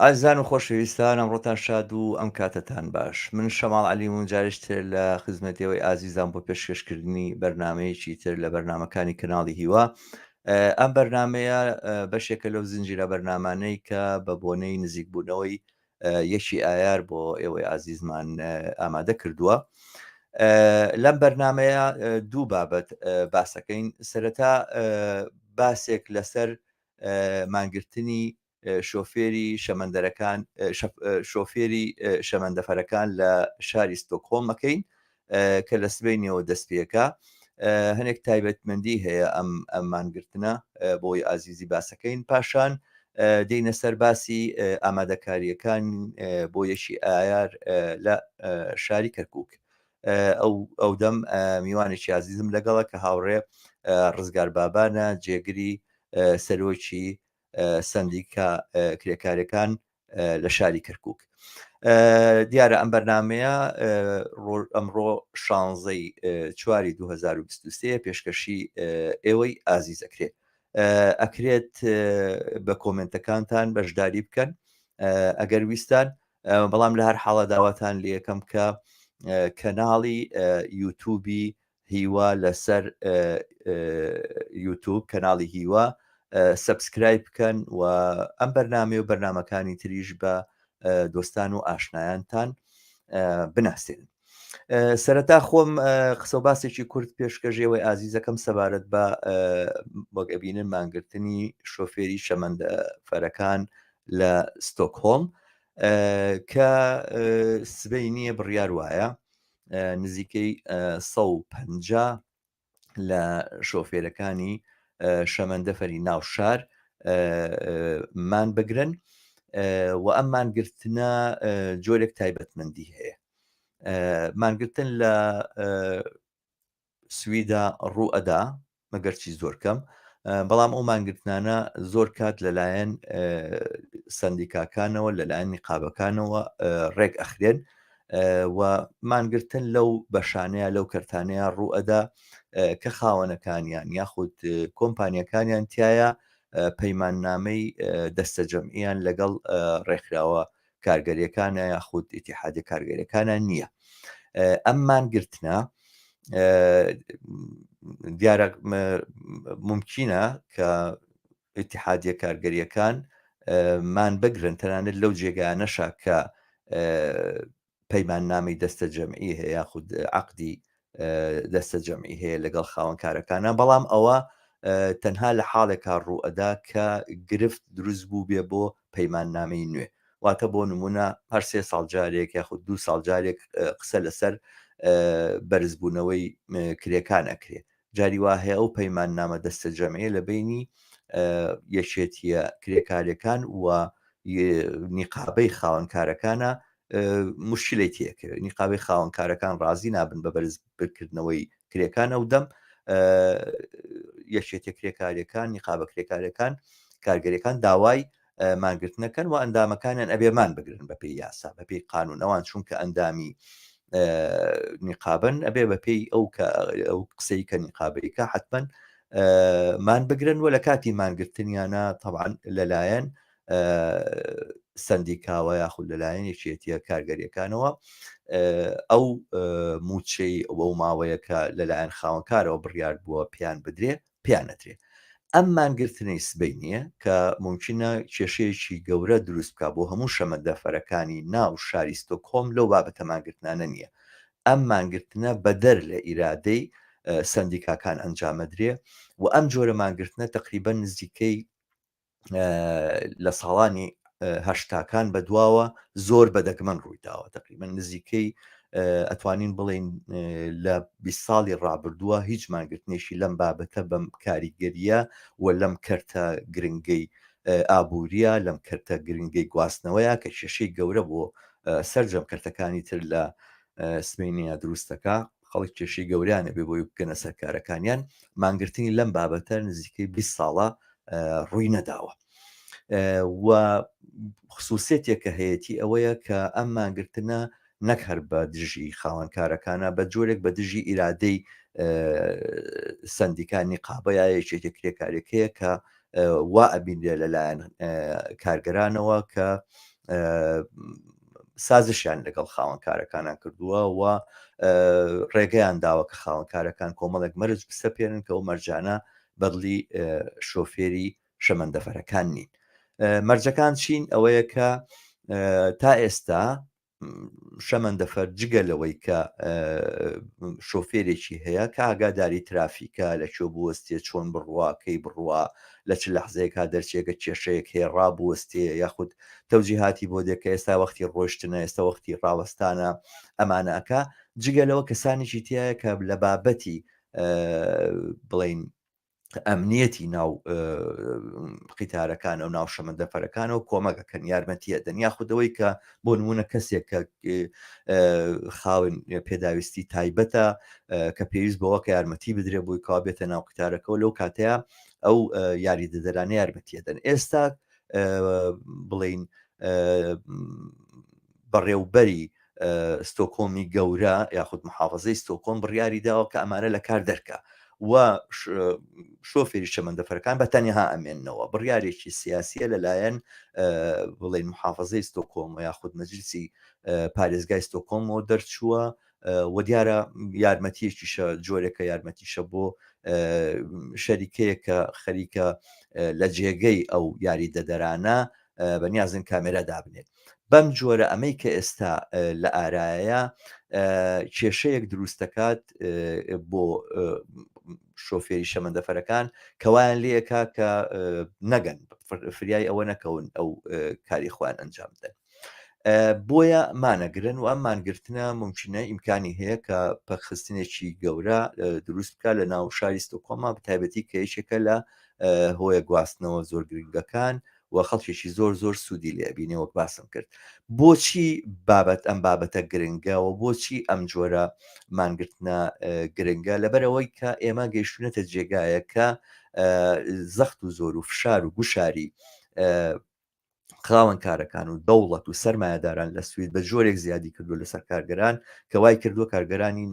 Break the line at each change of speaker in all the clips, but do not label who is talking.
ئازیزان و خۆشەویستان ئەمڕۆتان شاد و ئەم کاتەتان باش من شەماڵ عەلیم و جارێکی تر لە خزمەت ئێوەی ئازیزان بۆ پێشکەشکردنی بەرنمەیەکی تر لە بەرنمەکانی کەناڵی هیوا ئەم بەرنمەیە بەشێکە لەو زنجیرە بەرنمانەی کە بە بۆنەی نزیکبوونەوەی یەکی ئایار بۆ ئێوەی ئازیزمان ئامادە کردووە. لەم بەرنمەیە دوو بابەت باسەکەین سەرەتا باسێک لەسەر مانگرتنی شۆفێری شەمەندەرەکان شۆفێری شەمەندەفەرەکان لە شاری ستۆکهۆڵم ئەکەین کە لە سبەینێوە دەست پێکا هەنێک تایبەتمەندی هەیە ئەم ئەم مانگرتنە بۆی ئازیزی باسەکەین پاشان دێینە سەر باسی ئامادەکاریەکان بۆ یەکی ئایار لە شاری کەرکک ئەو ئەو دەم میوانێکی ئازیزم لەگەڵە کە هاوڕێ ڕزگار بابانە جێگری سەرۆکی سەندیکا کرێکارەکان لە شاری کەرکک دیارە ئەم بەرنمەیە ئەمڕۆ شانزەی چواری 2023 پێشکەشی ئێوەی ئازیز ئەکرێت ئەکرێت بە کۆمنتەکانتان بەشداری بکەن ئەگەر ویستان بەڵام لە هەر حاڵە داواتان لەکەم کە کەناڵی یوتوبی هیوا لەسەر یوتوب کەناڵی هیوا subscribe بکەن و ئەم بەرنامەیە و بەرنمەکانی تریش بە دۆستان و ئاشنایانتان بناسێنن سەرەتا خۆم قسە و باسێکی کورت پێشکەژێەوەی ئازیزەکەم سەبارەت بە وەک ئەبینن مانگرتنی شۆفێری شەمەندە فەرەکان لە ستۆکهۆڵم کە سبەی نییە بڕیار وایە نزیکەی 150 لە شۆفێرەکانی شەمەندەفەری ناو شار مان بگرن و ئەم مانگرتنە جۆرێک تایبەتمەندی هەیە مانگرتن لە سویدا ڕوو ئەدا مەگەرچی زۆر کەم بەڵام ئەو مانگرتنانە زۆر کات لەلایەن سندیکاکانەوە لەلایەن نیقابەکانەوە ڕێک ئەخرێن و مانگرتن لەو بەشانەیە لەو کەرتانەیە ڕوو ئەدا کە خاوەنەکانیان یاخود کۆمپانیەکانیان تایە پەیماننامەی دەستەجەمعیان لەگەڵ ڕێکخراوە کارگەریەکانە یاخود ئیتیحادی کارگەریەکانە نییە ئەم مانگرتنە دیارە ممکنە کە ئیتیحادیە کارگەریەکان مان بگرن تەنانەت لەو جێگانەشا کە پەیماننامەی دەستە جەمعی هەیە یاخود عقدی دەستە جەمعی هەیە لەگەڵ خاوەنکارەکانە بەڵام ئەوە تەنها لە حاڵێکا ڕووئەدا کە گرفت دروست بوو بێ بۆ پەیماننامەی نوێ واتە بۆ نمونە هەر سێ ساڵ جارێک یاخود دو ساڵ جارێک قسە لەسەر بەرزبوونەوەی کرێکان ئەکرێ جاری وا هەیە ئەو پەیماننامە دەستە جەمعیە لە بینی یەکێتیە کرێکاریەکان و نیقابەی خاوەنکارەکانە مشکلەی تێکەوێت نیقابەی خاوەنکارەکان ڕازی نابن بە بەرز بکردنەوەی کرێکان ئەو دەم یەکێتیە کرێکاریەکان نیقابە کرێکارەکان کارگەرەکان داوای مانگرتنەکەن و ئەندامەکانیان ئەبێ مان بگرن بەپێی یاسا بەپێی قانون ئەوان چونکە ئەندامی نیقابن ئەبێ بەپێی ئەو کە ئەو قسەی کە نیقابەیکە حتمما مان بگرن و لە کاتی مانگرتنیانە طبعا لەلایەن سندیکاوە یاخود لەلایەن یەکێتیە کارگەریەکانەوە ئەو موچەی ئەو ماوەیە کە لەلایەن خاوەنکارەوە بڕیار بووە پێیان بدرێ پێیان ئەدرێ. ئەم مانگرتنەی سبەینێ کە مومکینە کێشەیەکی گەورە دروست بکا بۆ هەموو شەمەندەفەرەکانی ناو شاری ستۆکهۆڵم لەو بابەتە مانگرتنانە نییە. ئەم مانگرتنە بەدەر لە ئیرادەی سەندیکاکان ئەنجامەدرێ و ئەم جۆرە مانگرتنە تەقریبەن نزیکەی لە ساڵانی هەشتاکان بەدواوە زۆر بە دەگمەن ڕوویداوە تقریبا نزیکەی ئەتوانین بڵین لە 20 ساڵی ڕابردووە هیچ مانگرتنێکی لەم بابەتە بەم کاریگەریە و لەم کەرتە گرنگەی ئابووریە لەم کەرتە گرنگەی گواستنەوەیە کە کێشەی گەورە بۆ سەرجەم کەرتەکانی تر لە سمینیا دروستەکە خەڵک کێشەی گەوریان ئەبێ بۆی بگەنە سەر کارەکانیان مانگرتنی لەم بابەتە نزیکەی 20 ساڵە ڕووی نەداوە و خصوصێتێک کە هەیەی ئەوەیە کە ئەم مانگرتنە نەک هەر بە دژی خاوەنکارەکانە بە جۆرێک بە دژی ئیرادەی سندیکانی قابە یا یەکێتی کرێکارەکەیە کە وا ئەبینرێ لەلایەن کارگەرانەوە کە سازشیان لەگەڵ خاوەنکارەکانە کردووە و ڕێگەیان داوە کە خاوەنکارەکان کۆمەڵێک مەرج بسەپێنن کە ئەو مەرجانە بەدڵی شۆفێری شەمەندەفەرەکان نین. مەرجەکان چین؟ ئەوەیە کە تا ئێستا شەمەندەفەر جگە لەوەی کە شۆفێرێکی هەیە کە ئاگاداری ترافیکە لە کوێ بوەستێ چۆن بڕوا کەی بڕوا لە چ لەحزەیەکا دەرچێگە کێشەیەک هەیە ڕابوەستێ یاخود تەوجیهاتی بۆ دێ کە ئێستا وەختی ڕۆشتنە ئێستا وەختی ڕاوەستانە ئەمانە ئەکا جگە لەوە کەسانێکی تایە کە لە بابەتی بڵین ئەمنیەتی ناو قیتارەکان و ناو شەمەندەفەرەکانەوە کۆمەکەکەن یارمەتیە دەن یاخودەوەی کە بۆ نمونە کەسێک کە خاون پێداویستی تایبەتە کە پێویست بەوە کە یارمەتی بدرێ بووی کەوا بێتە ناو قیتارەکەەوە لەو کاتەیە ئەو یاریدەدەرانە یارمەتیە دەن ئێستا بڵین بەڕێوبەری ستۆکۆمی گەورە یاخود محافزەی ستۆکۆم بڕیاری داوە کە ئەمانە لە کار دەرکە و شۆفێری شەمەندەفەرەکان بە تەنها ئەمێننەوە بڕیارێکی سیاسیە لەلایەن بڵێن محافزەی ستۆکۆم و یاخود مەجلسی پارێزگای ستۆکۆمەوە دەرچووە و دیارە یارمەتیەکیشە جۆرێکە یارمەتیشە بۆ شەریکەیە کە خەریکە لە جێگەی ئەو یاریدەدەرانە بەنیازن کامێرا دابنێن. بەم جۆرە ئەمەی کە ئێستا لە ئارایە کێشەیەک دروست دەکات بۆ شۆفێری شەمەندەفەرەکان کەوایان لێکا کە نەگەن فریای ئەوە نەکەون ئەو کاری خۆیان ئەنجام بدەن. بۆیە مانەگرن و ئەم مانگرتنە ممکنە ئیمکانی هەیە کە پەکخستنێکی گەورە دروست بکە لە ناو شاری ستۆکۆما بەتایبەتی کە یەکێکە لە هۆیە گواستنەوە زۆر گرنگەکان و خەڵکێکی زۆر زۆر سوودی لێ ئەبینێ وەک باسم کرد. بۆچی بابەت ئەم بابەتە گرنگە و بۆچی ئەم جۆرە مانگرتنە گرنگە؟ لەبەرئەوەی کە ئێمە گەیشتونەتە جێگایەک کە زەخت و زۆر و فشار و گوشاری خاوەن کارەکان و دەوڵەت و سەرمایەداران لە سوید بە جۆرێک زیادی کردو لەسەر کارگەران کە وای کردووە کارگەرانی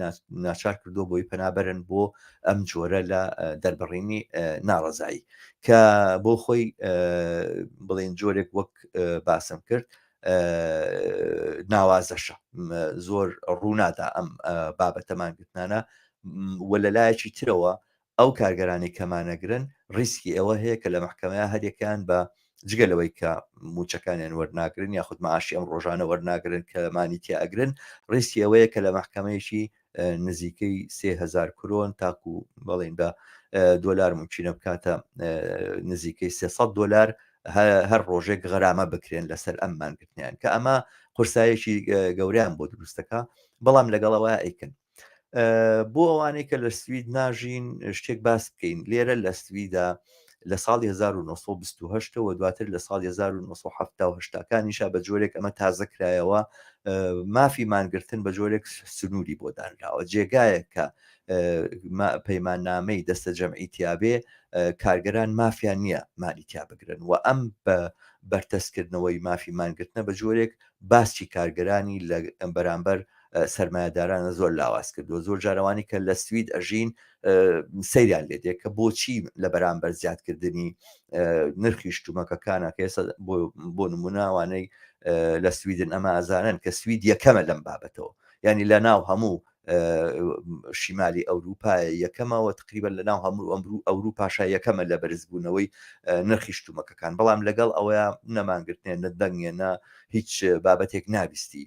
ناچار کردووە بۆی پەنابەرن بۆ ئەم جۆرە لە دەربڕینی ناڕەزایی کە بۆ خۆی بڵێن جۆرێک وەک باسم کرد ناوازەشە زۆر ڕوونادا ئەم بابەتە مانگرتنانە و لە لایەکی ترەوە ئەو کارگەرانی کەمانەگرن ڕیسکی ئەوە هەیە کە لە مەحکەمەیە هەریەکەیان بە جگە لەوەی کە موچەکانیان وەرناگرن یاخود معاشی ئەم ڕۆژانە وەرناگرن کە مانی تیا ئەگرن ڕیسکی ئەوەیە کە لە مەحکەمەیەکی نزیکەی 3000 کرۆن تاکو بەڵێن بە دۆلار ممکنە بکاتە نزیکەی 300 دۆلار هەر ڕۆژێک غەرامە بکرێن لەسەر ئەم مانگرتنیان کە ئەمە قورسایەکی گەوریان بۆ دروستەکە بەڵام لەگەڵەوە ئەیکن بۆ ئەوانەی کە لە سوید ناژین شتێک باس بکەین لێرە لە سویدا لە ساڵی 1928 ەوە دواتر لە ساڵی 1970 کانیشا بە جۆرێک ئەمە تازە کرایەوە مافی مانگرتن بە جۆرێک سنووری بۆ دانراوە جێگایەک کە پەیماننامەی دەستە جەمعی تیابێ کارگەران مافیان نییە مانی تیا بگرن و ئەم بە بەرتەسکردنەوەی مافی مانگرتنە بە جۆرێک باسکی کارگەرانی لە بەرامبەر سەرمایەدارانە زۆر لاواز کردووە زۆر جارەوانی کە لە سوید ئەژین سەیریان لێ دێ کە بۆچی لە بەرامبەر زیادکردنی نرخی شتومەکەکانە کە ئێستا بۆ نموناوانەی لە سویدن ئەمە ئازانن کە سوید یەکەمە لەم بابەتەوە یعنی لە ناو هەموو شیمالی ئەوروپایە یەکەمەوە تقریبا لە ناو هەموو ئەمرو ئەوروپاشا یەکەمە لە بەرزبوونەوەی نرخی شتومەکەکان بەڵام لەگەڵ ئەوەیە نەمانگرتنێ نە دەنگێ نە هیچ بابەتێک نابیستی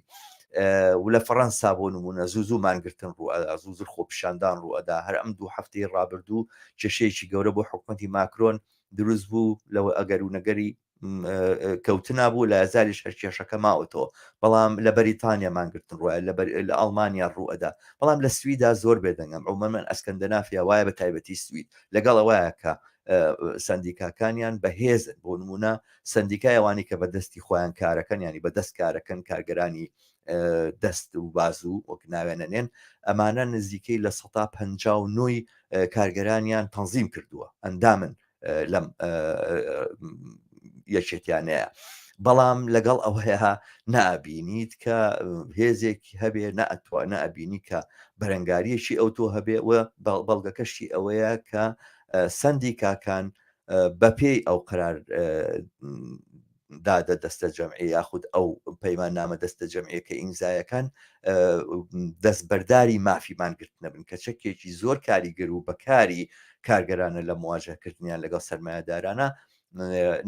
و لە فەڕەنسا بۆ نمونە زوو زوو مانگرتن ڕوئەدا زوو زوو خۆپیشاندان ڕوئەدا هەر ئەم دوو هەفتەی ڕابردوو کێشەیەکی گەورە بۆ حکومەتی ماکرۆن دروست بوو لەوە ئەگەر و نەگەری کەوتنا بوو لە ئازاریش هەر کێشەکە ماوەتەوە بەڵام لە بەریتانیا مانگرتن ڕوایە لە لە ئەڵمانیا ڕوئەدا بەڵام لە سویدا زۆر بێدەنگەم عموما ئەسکەندەنافیا وایە بە تایبەتی سوید لەگەڵ ئەوەیە کە سندیکاکانیان بەهێزن بۆ نمونە سەندیکای ئەوانەی کە بە دەستی خۆیان کارەکەن یانی بە دەست کارەکەن کارگەرانی دەست و بازوو وەک ناوێن ئەنێن ئەمانە نزیکەی 59% کارگەرانیان تەنزیم کردووە ئەندامن لەم یەکێتیانەیە بەڵام لەگەڵ ئەوەیە نابینیت کە هێزێک هەبێ نەئەتوە نەئەبینی کە بەرەنگاریەکی ئەو تۆ هەبێ و بەڵگەکەشی ئەوەیە کە سندیکاکان بەپێی ئەو قرار. دادە دەستە جەمعی یاخود ئەو پەیماننامە دەستە جەمعیە کە ئیمزایەکان دەستبەرداری مافی مانگرتنە بن کە چەکێکی زۆر کاریگەر و بەکاری کارگەرانە لە مواجهکردنیان لەگەڵ سەرمایەدارانە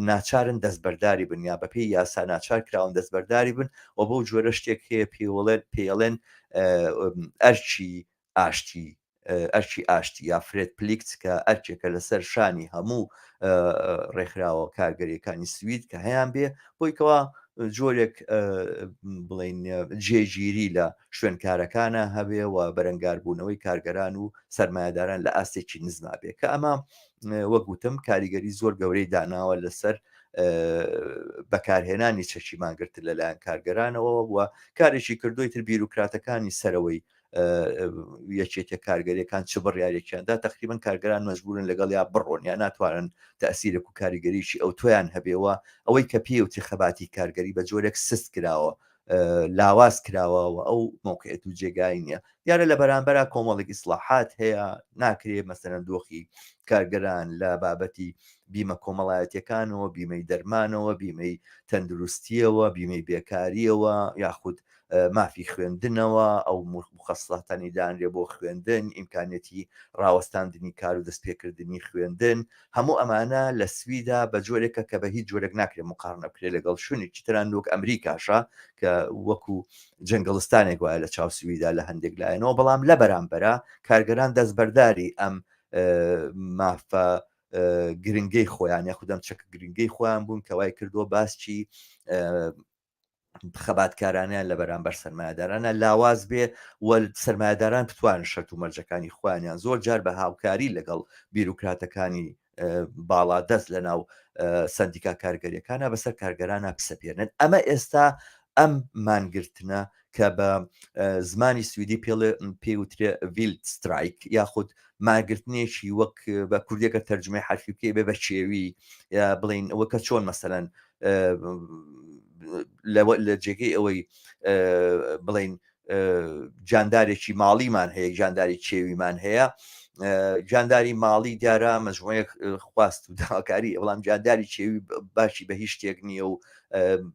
ناچارن دەستبەرداری بن یا بەپێی یاسا ناچار کراون دەستبەرداری بن و بەو جۆرە شتێک هەیە پێوەڵێن پێڵێن ئەرچی ئاشتی ئەرکی ئاشتی یا fredplikt کە ئەرکێکە لەسەر شانی هەموو ڕێکخراوە کارگەریەکانی سوید کە هەیان بێ بۆی کەوا جۆرێک بڵین جێگیری لە شوێنکارەکانە هەبێ و بەرەنگاربوونەوەی کارگەران و سەرمایەداران لە ئاستێکی نزما بێ کە ئەمە وەک وتم کاریگەری زۆر گەورەی داناوە لەسەر بەکارهێنانی چەکی مانگرتن لەلایەن کارگەرانەوە و کارێکی کردووی تر بیرۆکراتەکانی سەرەوەی یەکێتیە کارگەریەکان چ بڕیارێکیان دا تەقریبەن کارگەران مەجبورن لەگەڵیا بڕۆن یا ناتوانن تەئسیرێک و کاریگەریی ئەوتۆیان هەبێ و ئەوەی کە پێیوتری خەباتی کارگەری بە جۆرێک سست کراوە لاواز کراوە و ئەو مەوقعیەت و جێگای نییە دیارە لە بەرامبەرا کۆمەڵێک ئیسلاحات هەیە ناکرێ مەسەلەن دۆخی کارگەران لە بابەتی بیمە کۆمەڵایەتیەکانەوە بیمەی دەرمانەوە بیمەی تەندروستیەوە بیمەی بێکاریەوە یاخود مافی خوێندنەوە، ئەو موخەسساتانەی دانرێ بۆ خوێندن، ئیمکانیەتی ڕاوەستاندنی کار و دەستپێکردنی خوێندن، هەموو ئەمانە لە سویدا بە جۆرێکە کە بە هیچ جۆرێک ناکرێ موقارنە بکرێ لەگەڵ شوێنێکی تران وەک ئەمریکاشا کە وەکو جەنگەڵستانێک وایە لە چاو سویدا لە هەندێک لایەنەوە، بەڵام لە بەرامبەرا کارگەران دەستبەرداری ئەم مافە گرنگەی خۆیان یاخود ئەم چەکە گرنگەی خۆیان بوون کە وای کردووە باسکی خەباتکارانیان لە بەرامبەر سەرمایەدارانە لاواز بێ و سەرمایەداران بتوانن شەرت و مەرجەکانی خۆیانیان زۆر جار بە هاوکاری لەگەڵ بیرۆکراتەکانی باڵا دەست لە ناو سندیکا کارگەریەکانە بەسەر کارگەرانە بسەپێنن. ئەمە ئێستا ئەم مانگرتنە کە بە زمانی سویدی پێوترێ vild strejk یاخود مانگرتنێکی وەک بە کوردیەکە تەرجمەی حەرفی بکەی بێ بە کێوی یا بڵین وەکە چۆن مەسەلەن لە جێگەی ئەوەی بڵین گیاندارێکی ماڵیمان هەیە گیانداری کێویمان هەیە گیانداری ماڵی دیارە مەجموعەیەک خواست و داواکاری بەڵام گیانداری کێوی باشی بە هیچ شتێک نییە و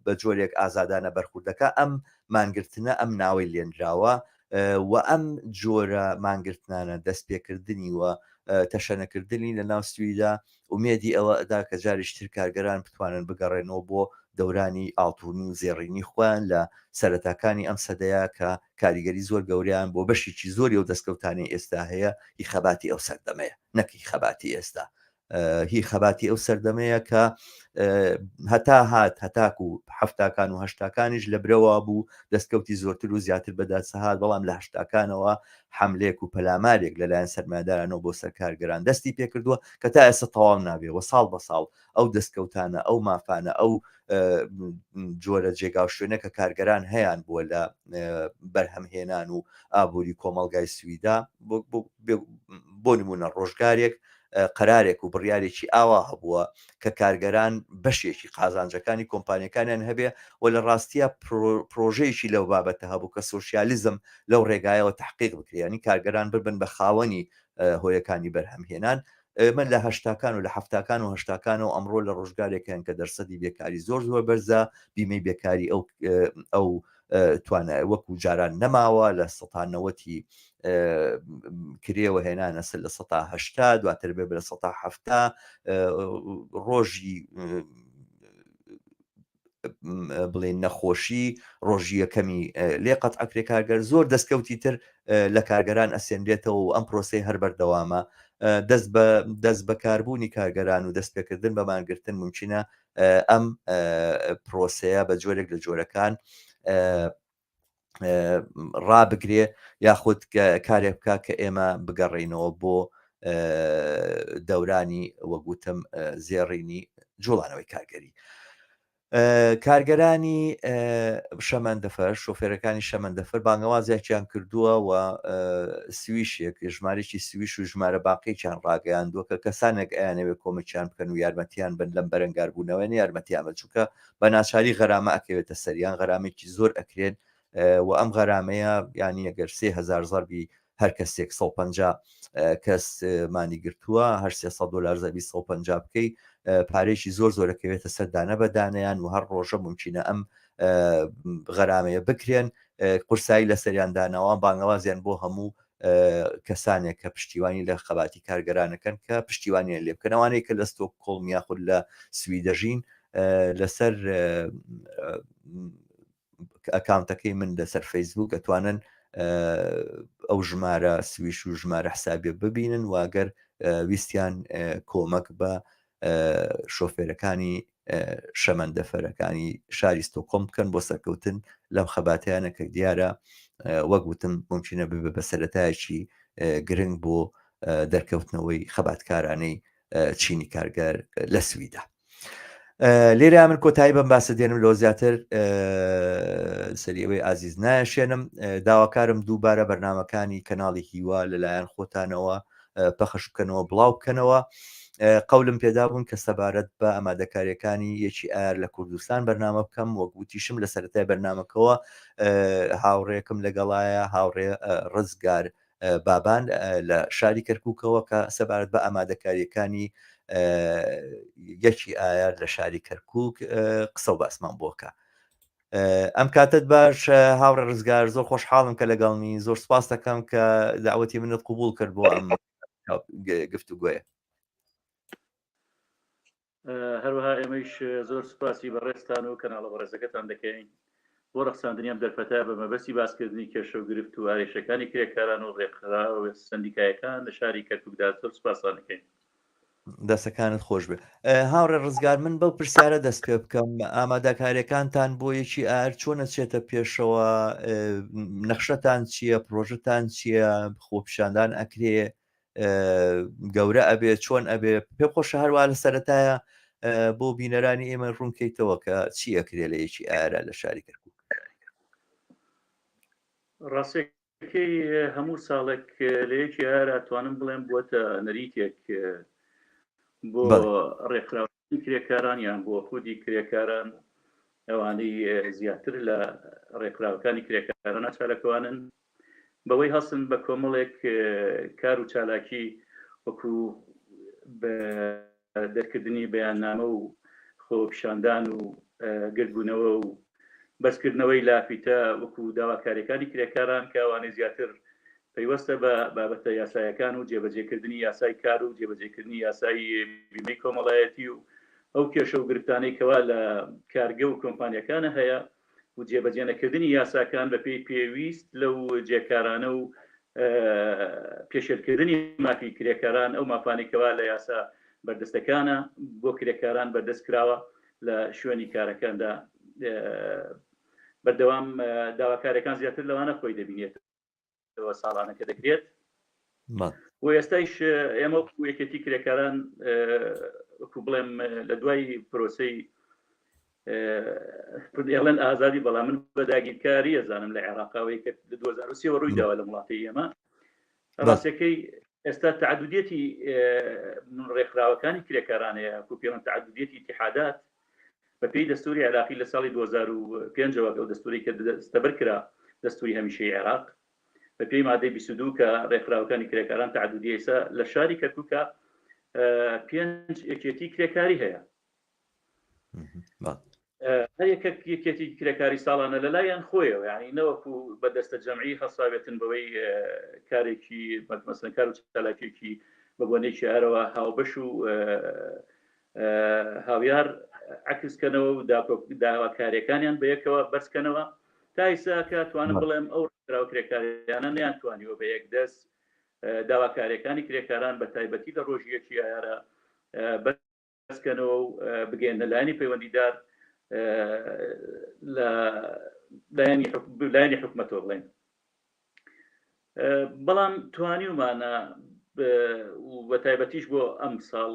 بە جۆرێک ئازادانە بەرخوردەکە ئەم مانگرتنە ئەم ناوەی لێنراوە و ئەم جۆرە مانگرتنانە دەستپێکردنی و تەشەنەکردنی لە ناو سویدا ئومێدی ئەوە ئەدا کە جارێکی تر کارگەران بتوانن بگەڕێنەوە بۆ دەورانی ئاڵتونی و زێڕینی خۆیان لە سەرەتاکانی ئەم سەدەیە کە کاریگەری زۆر گەورەیان بۆ بەشێکی زۆری ئەو دەستکەوتانەی ئێستا هەیە هی خەباتی ئەو سەردەمەیە نەک هی خەباتی ئێستا هی خەباتی ئەو سەردەمەیە کە هەتا هات هەتاکو هەفتاکان و هەشتاکانیش لە برەوە بوو دەستکەوتی زۆرتر و زیاتر بەدەستهات بەڵام لە هەشتاکانەوە حەملەیەک و پەلامارێک لەلایەن سەرمایەدارانەوە بۆ سەر کارگەران دەستی پێکردووە کە تا ئێستا تەواو نابێ و ساڵ بە ساڵ ئەو دەستکەوتانە ئەو مافانە ئەو جۆرە جێگا و شوێنە کە کارگەران هەیان بووە لە بەرهەمهێنان و ئابووری کۆمەڵگای سویدا بۆ نمونە ڕۆژگارێک قەرارێک و بڕیارێکی ئاوا هەبووە کە کارگەران بەشێکی قازانجەکانی کۆمپانیەکانیان هەبێ و لە ڕاستیە پرۆژەیەکی لەو بابەتە هەبوو کە سۆسیالیزم لەو ڕێگایەوە تحقیق بکرێ ینی کارگەران ببن بە خاوەنی هۆیەکانی بەرهەمهێنان. ئێمە لە هەشتاکان و لە حەفتاکان و هەشتاکانەوە ئەمڕۆ لە ڕۆژگارێکن کە دەرسەدی بێکاری زۆر زۆر بەرزە، بیمەی بێکاری ئەو ئەو توانای وەکو جاران نەماوە لە سەتا نەوەتی کرێوە هێنانە سەر لە سەتا هەشتا دواتر بێ لە سەتا حەفتا ڕۆژی بڵێن نەخۆشی ڕۆژی یەکەمی لێ قەت ئەکرێ کارگەر زۆر دەستکەوتی تر لە کارگەران ئەسێنرێتەوە و ئەم پرۆسی هەر بەردەوامە دەست بە دەست بەکاربوونی کارگەران و دەستپێکردن بە مانگرتن ممکنە ئەم پرۆسەیە بە جۆرێک لە جۆرەکان ڕابگرێ یاخود کارێک بکە کە ئێمە بگەڕێینەوە بۆ دەورانی وەگوتم زێڕینی جوڵانەوەی کارگەری. کارگەرانی شەمەندەفەر شۆفێرەکانی شەمەندەفەر بانگەوازێکیان کردووە و سویشێک ژمارێکی سویش و ژمارە باقییان ڕاگەیاندووە کە کەسانێک ئەیانەوێت کۆمەکیان بکەن و یارمەتیان بن لەم بەرەنگاربوونەوە یارمەتیان بن چونکە بە ناچاری غەرامە ئەکەوێتە سەریان غەرامێکی زۆر ئەکرێن و ئەم غەرامەیە یانی ئەگەر 3000 زەربی هەر کەسێک 150 کەس مانی گرتووە هەر 300 دلار زەربی 150 بکەی. پارێکی زۆر زۆرەکەوێتە سەر دانە بە دانیان و هەر ڕۆژە ممکنە ئەم غەرامەیە بکرێن قورسایی لەسەریان داناوە بانگەوازیان بۆ هەموو کەسانێک کە پشتیوانی لە خەباتی کارگەرانەکەن کە پشتیوانیان لێ بکەن ئەوانەی کە لە ستۆکهۆڵم یاخود لە سوید دەژین لەسەر ئەکاونتەکەی من لەسەر فەیسبوک ئەتوانن ئەو ژمارە سویش و ژمارە حسابیە ببینن واگەر ویستیان کۆمەک بە شۆفێرەکانی شەمەندەفەرەکانی شاری ستۆکۆم بکەن بۆ سەرکەوتن لەم خەباتیانە کە دیارە وەک وتم ممکنە ببێ بە سەرەتایەکی گرنگ بۆ دەرکەوتنەوەی خەباتکارانەی چینی کارگەر لە سویدا. لێرە من کۆتایی بەم باسە دێنم لەوە زیاتر سەری ئەوەی ئازیز نایشێنم داواکارم دووبارە بەرنمەکانی کەناڵی هیوا لەلایەن خۆتانەوە پەخش بکەنەوە بڵاو بکەنەوە قەولم پێدا بوون کە سەبارەت بە ئامادەکاریەکانی یەکی ئایار لە کوردستان بەرنامە بکەم وەک وتیشم لە سەرەتای بەرنمەکەوە هاوڕێکم لەگەڵایە هاوڕێ ڕزگار بابان لە شاری کەرکووکەوە کە سەبارەت بە ئامادەکاریەکانی یەکی ئایار لە شاری کەرکووک قسە و باسمان بۆکە. ئەم کاتت باش هاوڕێ ڕزگار زۆر خۆشحاڵم کە لەگەڵنی زۆر سپاس دەکەم کە داوەتی منت قوبول کرد بۆ ئەم گفتوگۆیە.
هەروەها ئێمەیش زۆر سوپاسی بەڕێزتان و کەناڵە بەڕێزەکەتان دەکەین بۆ ڕەخساندنی ئەم دەرفەتە بە مەبەستی باسکردنی کێشە و گرفت و ئارێشەکانی کرێکاران و ڕێکخراوە سەندیکایەکان لە شاری کەرکوکدا زۆر سوپاستان دەکەین.
دەستەکانت خۆش بێ هاوڕێ ڕزگار من بەو پرسیارە دەست پێ بکەم ئامادەکاریەکانتان بۆ یەکی ئار چۆن ئەچێتە پێشەوە نەخشەتان چییە پرۆژەتان چییە خۆپیشاندان ئەکرێ گەورە ئەبێ چۆن ئەبێ پێم خۆشە هەروە لە سەرەتایە بۆ بینەرانی ئێمە ڕوونکەیتەوە کە چی ئەکرێ لە یەکی ئارا لە شاری کەرکک.
ڕاستەکەی هەموو ساڵێک لە یەکی ئارا توانم بڵێم بووەتە نەریتێک بۆ ڕێکخراوی کرێکاران یان بۆ خودی کرێکاران ئەوانەی زیاتر لە ڕێکخراوەکانی کرێکارانە چالاکوانن بەوەی هەستن بە کۆمەڵێک کار و چالاکی وەکو بە دەرکردنی بەیاننامە و خۆپیشاندان و گردبوونەوە و بەرزکردنەوەی لافیتە وەکو داواکاریەکانی کرێکاران کە ئەوانەی زیاتر پەیوەستە بە بابەتە یاسایەکان و جێبەجێکردنی یاسای کار و جێبەجێکردنی یاسای بیمەی کۆمەڵایەتی و ئەو کێشە و گرفتانەی کەوا لە کارگە و کۆمپانیەکانە هەیە و جێبەجێنەکردنی یاساکان بەپێی پێویست لەو جێکارانە و پێشێلکردنی مافی کرێکاران ئەو مافانەی کەوا لە یاسا بەردەستەکانە بۆ کرێکاران بەردەست کراوە لە شوێنی کارەکاندا بەردەوام داواکارەکان زیاتر لەوانە خۆی دەبینێت. ساڵانە کە دەکرێت و ئێستایش ئێمە وەکو یەکێتی کرێکاران وەکو بڵێم لە دوای پرۆسەی ئێڵێن ئازادی بەڵام من بە داگیرکاری ئەزانم لە عێراقاوەی کە لە 2023 ڕووی داوە لە وڵاتی ئێمە ڕاستەکەی ئێستا تعددیەتی ڕێکخراوەکانی کرێکارانەیە کو پێڵەن تعددیەتی اتحادات بەپێی دەستوری عێراقی لە ساڵی 2005 ەوە ئەو دەستوری کە دەستەبەر کرا دەستوری هەمیشەی عێراق بەپێی مادەی 22 کە ڕێکخراوەکانی کرێکاران تعددی ئێستا لە شاری کەرکووکە پێنج یەکێتی کرێکاری هەیە هەر یەکێک یەکێتی کرێکاری ساڵانە لەلایەن خۆیەوە یعنی نەوەکو بە دەستە جەمعی هەڵساوێتن بەوەی کارێکی مەسەن کار و چالاکیێکی بە بۆنەیەکی هەرەوە هاوبەش و هاویار عکسکەنەوە و داواکاریەکانیان بەیەکەوە بەرزکەنەوە تا ئیسا کە توانم بڵێم ئەو ڕێکخراوە کرێکاریانە نەیانتوانیوە بە یەک دەست داواکاریەکانی کرێکاران بە تایبەتی لە ڕۆژی یەکی ئایارە بەرزکەنەوە و بگەێنە لایەنی پەیوەندیدار لە لایەنی حکومەتەوە بڵێن بەڵام توانیومانە و بە تایبەتیش بۆ ئەم ساڵ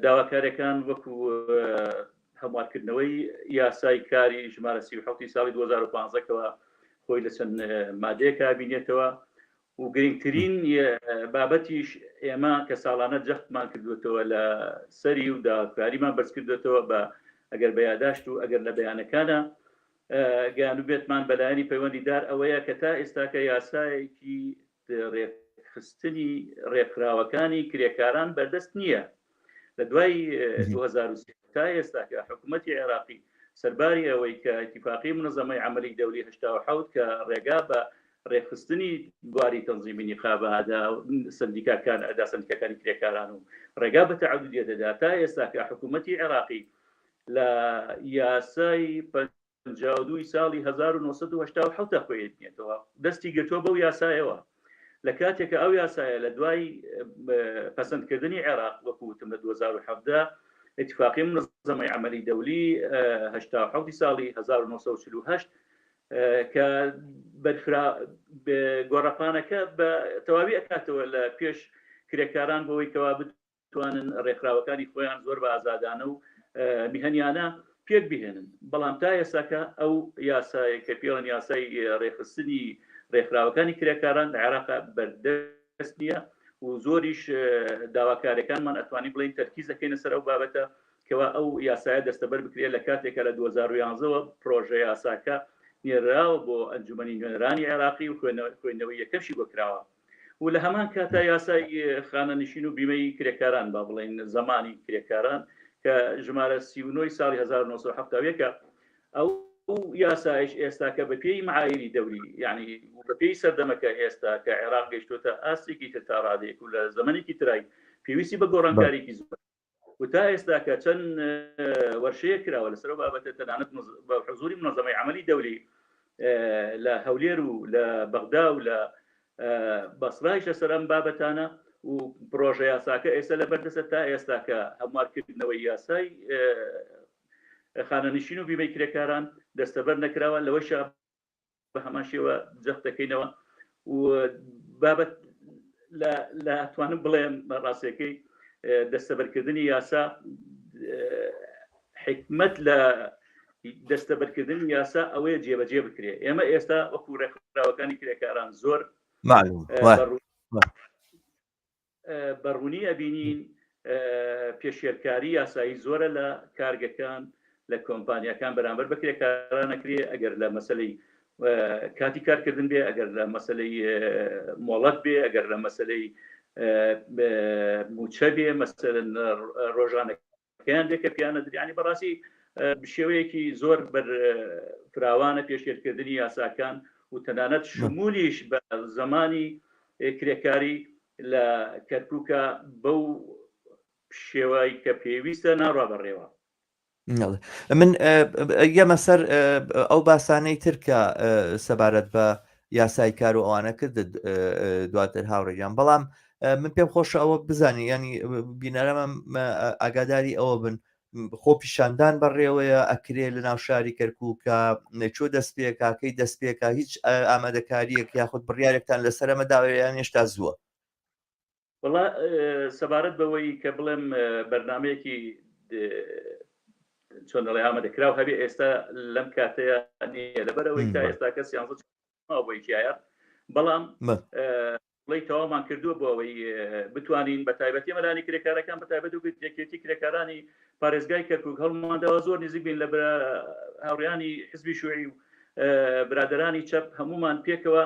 داواکاریەکان وەکو هەموارکردنەوەی یاسای کاری ژمارە 37 ساڵی 2015 کەەوە خۆی لە چەند مادەیەکا بینێتەوە و گرنگترین بابەتیش ئێمە کە ساڵانە جەختمان کردوێتەوە لە سەری و داواکاریمان بەرز کردوێتەوە بە ئەگەر بە یاداشت و ئەگەر لە بەیانەکانە گەیاندبێتمان بە لایەنی پەیوەندیدار ئەوەیە کە تا ئێستاکە یاسایەکی ڕێکخستنی ڕێکخراوەکانی کرێکاران بەردەست نییە. لە دوای 2003 تا ئێستا کە حکوومەتی عێراقی سەرباری ئەوەی کە ئیتیفاقی منەزەمەی عەمەلی دەولی 87 کە ڕێگا بە ڕێکخستنی بواری تەنزیمی نیقابە ئەدا سندیکاکان ئەدا سندیکاکانی کرێکاران و ڕێگا بە تەعەدودیە دەدا تا ئێستا کە حکوومەتی عێراقی لە یاسای 52 ی ساڵی 1987 تا خۆی دێتەوە دەستی گرتووە بەو یاسایەوە لە کاتێک کە ئەو یاسایە لە دوای پەسەندکردنی عێراق وەکو وتم لە 2017 اتفاقی منظمەی عملی دەولی 87 ساڵی 1948 کە بەرفرا گۆڕەپانەکە بە تەواوی ئەکاتەوە لە پێش کرێکاران بۆی کەوا بتوانن ڕێکخراوەکانی خۆیان زۆر بە ئازادانە و میهەنیانە پێک بهێنن بەڵام تا ئێستاکە ئەو یاسایە کە پێڵەن یاسای ڕێکخستنی ڕێکخراوەکانی کرێکاران لە عێراق بەردەست نییە و زۆریش داواکاریەکانمان ئەتوانی بڵین تەرکیز دەکەینە سەر ئەو بابەتە کەوا ئەو یاسایە دەستەبەر بکرێت لە کاتێکە لە 2011ەوە پرۆژە یاساکە نێراوە بۆ ئەنجومەنی نوێنەرانی عێراقی و خوێندنەوەی یەکەمشی بۆ کراوە و لە هەمان کاتا یاسای خانەنشین و بیمەی کرێکاران با بڵێین زەمانی کرێکاران کە ژمارە 39 ساڵی 1970 ئەو یاسایش ئێستا کە بە پێی معایری دەوری یعنی بە پێی سەردەمەکە ئێستا کە عێراق گەیشتۆتە ئاستێکی تر تا ڕادەیەک و لە زەمەنێکی ترای پێویستی بە گۆڕانکارێکی زۆر و تا ئێستاکە چەند وەرشەیەک کراوە لەسەر ئەو بابەتە تەنانەت بە حزوری منەزەمەی عەمەلی دەولی لە هەولێر و لە بەغدا و لە بەسرایش لەسەر ئەم بابەتانە و پرۆژە یاساکە ئێستا لە بەردەستە تا ئێستاکە هەموارکردنەوەی یاسای خانەنشین و بیمەی کرێکاران دەستەبەر نەکراوە لەوەشە بە هەمان شێوە جەخت دەکەینەوە و بابەت لە ئەتوانم بڵێم ڕاستەکەی دەستەبەرکردنی یاسا حکمت لە دەستەبەرکردنی یاسا ئەوەیە جێبەجێ بکرێ ئێمە ئێستا وەکو ڕێکخراوەکانی کرێکاران زۆر بە ڕوونی ئەبینین پێشێلکاری یاسایی زۆرە لە کارگەکان لە کۆمپانیاکان بەرامبەر بە کرێکاران ئەکرێ ئەگەر لە مەسلەی کاتی کارکردن بێ ئەگەر لە مەسلەی مۆڵەت بێ ئەگەر لە مەسلەی موچە بێ مەسەلەن ڕۆژانە کەیان بێ کە پیانە دریانی بەڕاستی شێوەیەکی زۆر بەر فراوانە پێشێلکردنی یاساکان و تەنانەت شمولیش بە زمانی کرێکاری لە کەرکووکە بەو شێوەی کە پێویستە ناڕوا بەڕێوە.
من یەمە سەر ئەو باسانەی تر کە سەبارەت بە یاسای کار و ئەوانە کردت دواتر هاوڕێگیان بەڵام من پێم خۆشە ئەوە بزانانی ینی بینەرەمە ئاگاداری ئەوە بن خۆ پیشاندان بەڕێوەیە ئەکرێ لە ناو شاری کەرکووکە چۆ دەست پێکاکەی دەست پێکا هیچ ئامادەکاریەک یاخود بڕیارێکتان لەسەر ئەمە داوەیان هێشتا زووە
وەڵا سەبارەت بەوەی کە بڵێم بەرنمەیەکی چۆن دەڵێ ئامادەکراو هەبێ ئێستا لەم کاتەیە نییە لەبەرەوەی تا ئێستا کە سیانزە بۆی کایە بەڵام بڵی تەوامان کردووە بۆ ئەوەی بتوانین بە تایبەتی مەلانی کرێکارەکان بە تایبەت و یەکێتی کرێکارانی پارێزگای کەرکک هەڵمانداوە زۆر نزیک بین لە هاوڕیانی حزبی شوعی و برادرانی چەپ هەمومان پێکەوە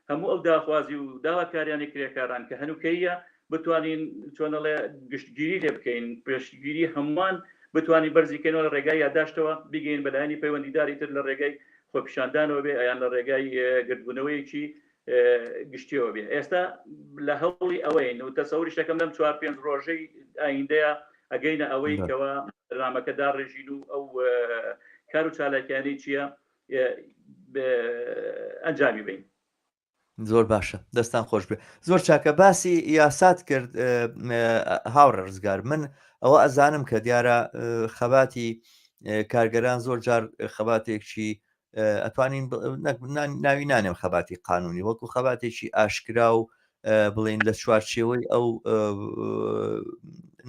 هەموو ئەو داخوازی و داواکاریانی کرێکاران کە هەنوکەیە بتوانین چۆنەڵێ گشتگیری لێ بکەین پێشگیری هەمووان بتوانین بەرزیکەینەوە لە ڕێگای یاداشتەوە بیگەین بەلایەنی پەیوەندیداری تر لە ڕێگای خۆپیشاندانەوە بێ ئەیان لە ڕێگای گردبوونەوەیەکی گشتیەوە بێ ئێستا لە هەوڵی ئەوەین و تەسەوری شەکەم لەم چوار پێنج ڕۆژەی ئایندەیە ئەگەینە ئەوەی کەەوە بەرنامەکە داڕێژین و ئەو کار و چالاکیانی چییە ئەنجامی بین.
زۆر باشە دەستان خۆش بێ زۆر چاکە باسی یاسات کرد هاوڕێ ڕزگار من ئەوە ئەزانم کە دیارە خەباتی کارگەران زۆر جار خەباتێکی ئەتوانین ناوی نانێم خەباتی قانونی وەکو خەباتێکی ئاشکرا و بڵین لە چوارچێوەی ئەو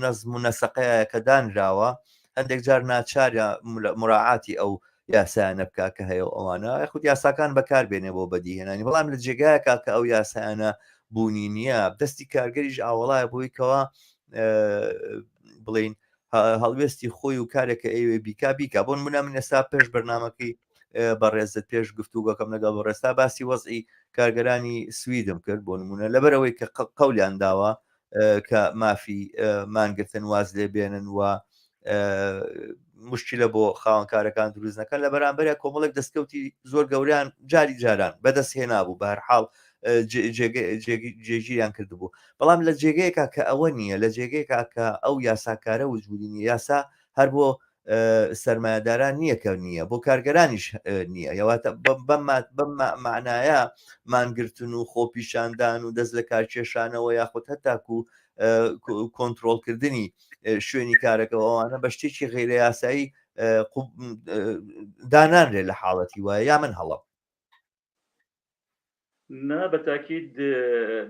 نەزم و نەسەقەیە کە دانراوە هەندێک جار ناچارە مراعاتی ئەو یاسایانە بکا کە هەیە و ئەوانە یاخود یاساکان بەکار بێنێ بۆ بەدیهێنانی بەڵام لە جێگایەکا کە ئەو یاسایانە بوونی نییە دەستی کارگەریش ئاوەڵایە بۆی کەوا بڵین هەڵوێستی خۆی و کارێکە ئەوێ بیکا بیکا بۆن منە من ئێستا پێش بەرنمەکەی بەڕێزت پێش گفتوگۆکەم لەگەڵ بەڕێستا باسی وەزعی کارگەرانی سویدم کرد بۆ نمونە لەبەرەوەی کە قەولیان داوە. کە مافی مانگرتن واز لێ بێنن و مشکلە بۆ خاوەنکارەکان دروست نەکەن لە بەرامبەر کۆمەڵێک دەستکەوتی زۆر گەوریان جاری جاران بەدەست هێنابوو بە هەر حاڵ جێگیریان کردبوو بەڵام لە جێگەیەکە کە ئەوە نییە لە جێگەیەکە کە ئەو یاساکارە وجودی نیە یاسا هەر بۆ سەرمایەداران نییە کە نییە بۆ کارگەرانیش نییە یاواتە بەم معنایە مانگرتن و خۆپیشاندان و دەست لە کارکێشانەوە یاخود هەتاکو کۆنتترۆلکردنی شوێنی کارەکە ئەوانە بە شتێکی غیرە یاسایی دانانرێ لە حاڵەتی وایە یا من هەڵم؟
نا بە تاکید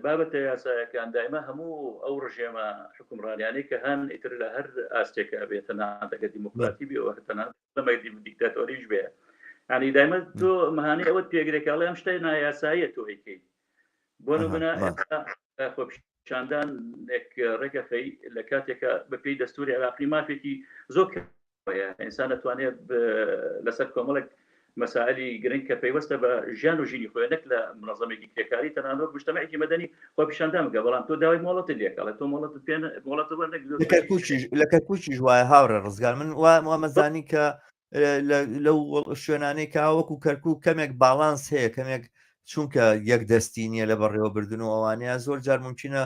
بابەتە یاسایەکان دایمە هەموو ئەو ڕژێمە حکومڕانیانەی کە هەن ئیتر لە هەر ئاستێکا بێ تەنانەت ئەگەر دیموکراتی بێ و تەنانەت دیکتاتۆریش بێ یعنی دایمە تۆ مەهانەی ئەوەت پێگرێ کە ئەڵێ ئەم شتە نایاساییە تۆ ئەیکەی بۆ نمونە ئێستا خۆپیشاندانێک ڕێکەخەی لە کاتێکە بەپێی دەستوری عێراقی مافێکی زۆر ئینسان دەتوانێت لەسەر کۆمەڵێک مەسائلی گرنگ کە پەیوەستە بە ژیان و ژینی خۆی نەک لە منەظەمێکی کرێکاری تەنانەت وەک مجتەمعێکی مەدەنی خۆپیشاندان بکە بەڵام تۆ داوای مۆڵەتت لێکە تۆ مۆڵەتت پێ مۆڵەتت وەرنەگرت
لە کەرکووکیش لە کەرکووکیش وایە هاوڕێ ڕزگار من وامەزانی کە لەو شوێنانەی کە وەکو کەرکووک کەمێک باڵانس هەیە کەمێک چونکە یەک دەستی نییە لە بەڕێوەبردن و ئەوانەیە زۆر جار ممکنە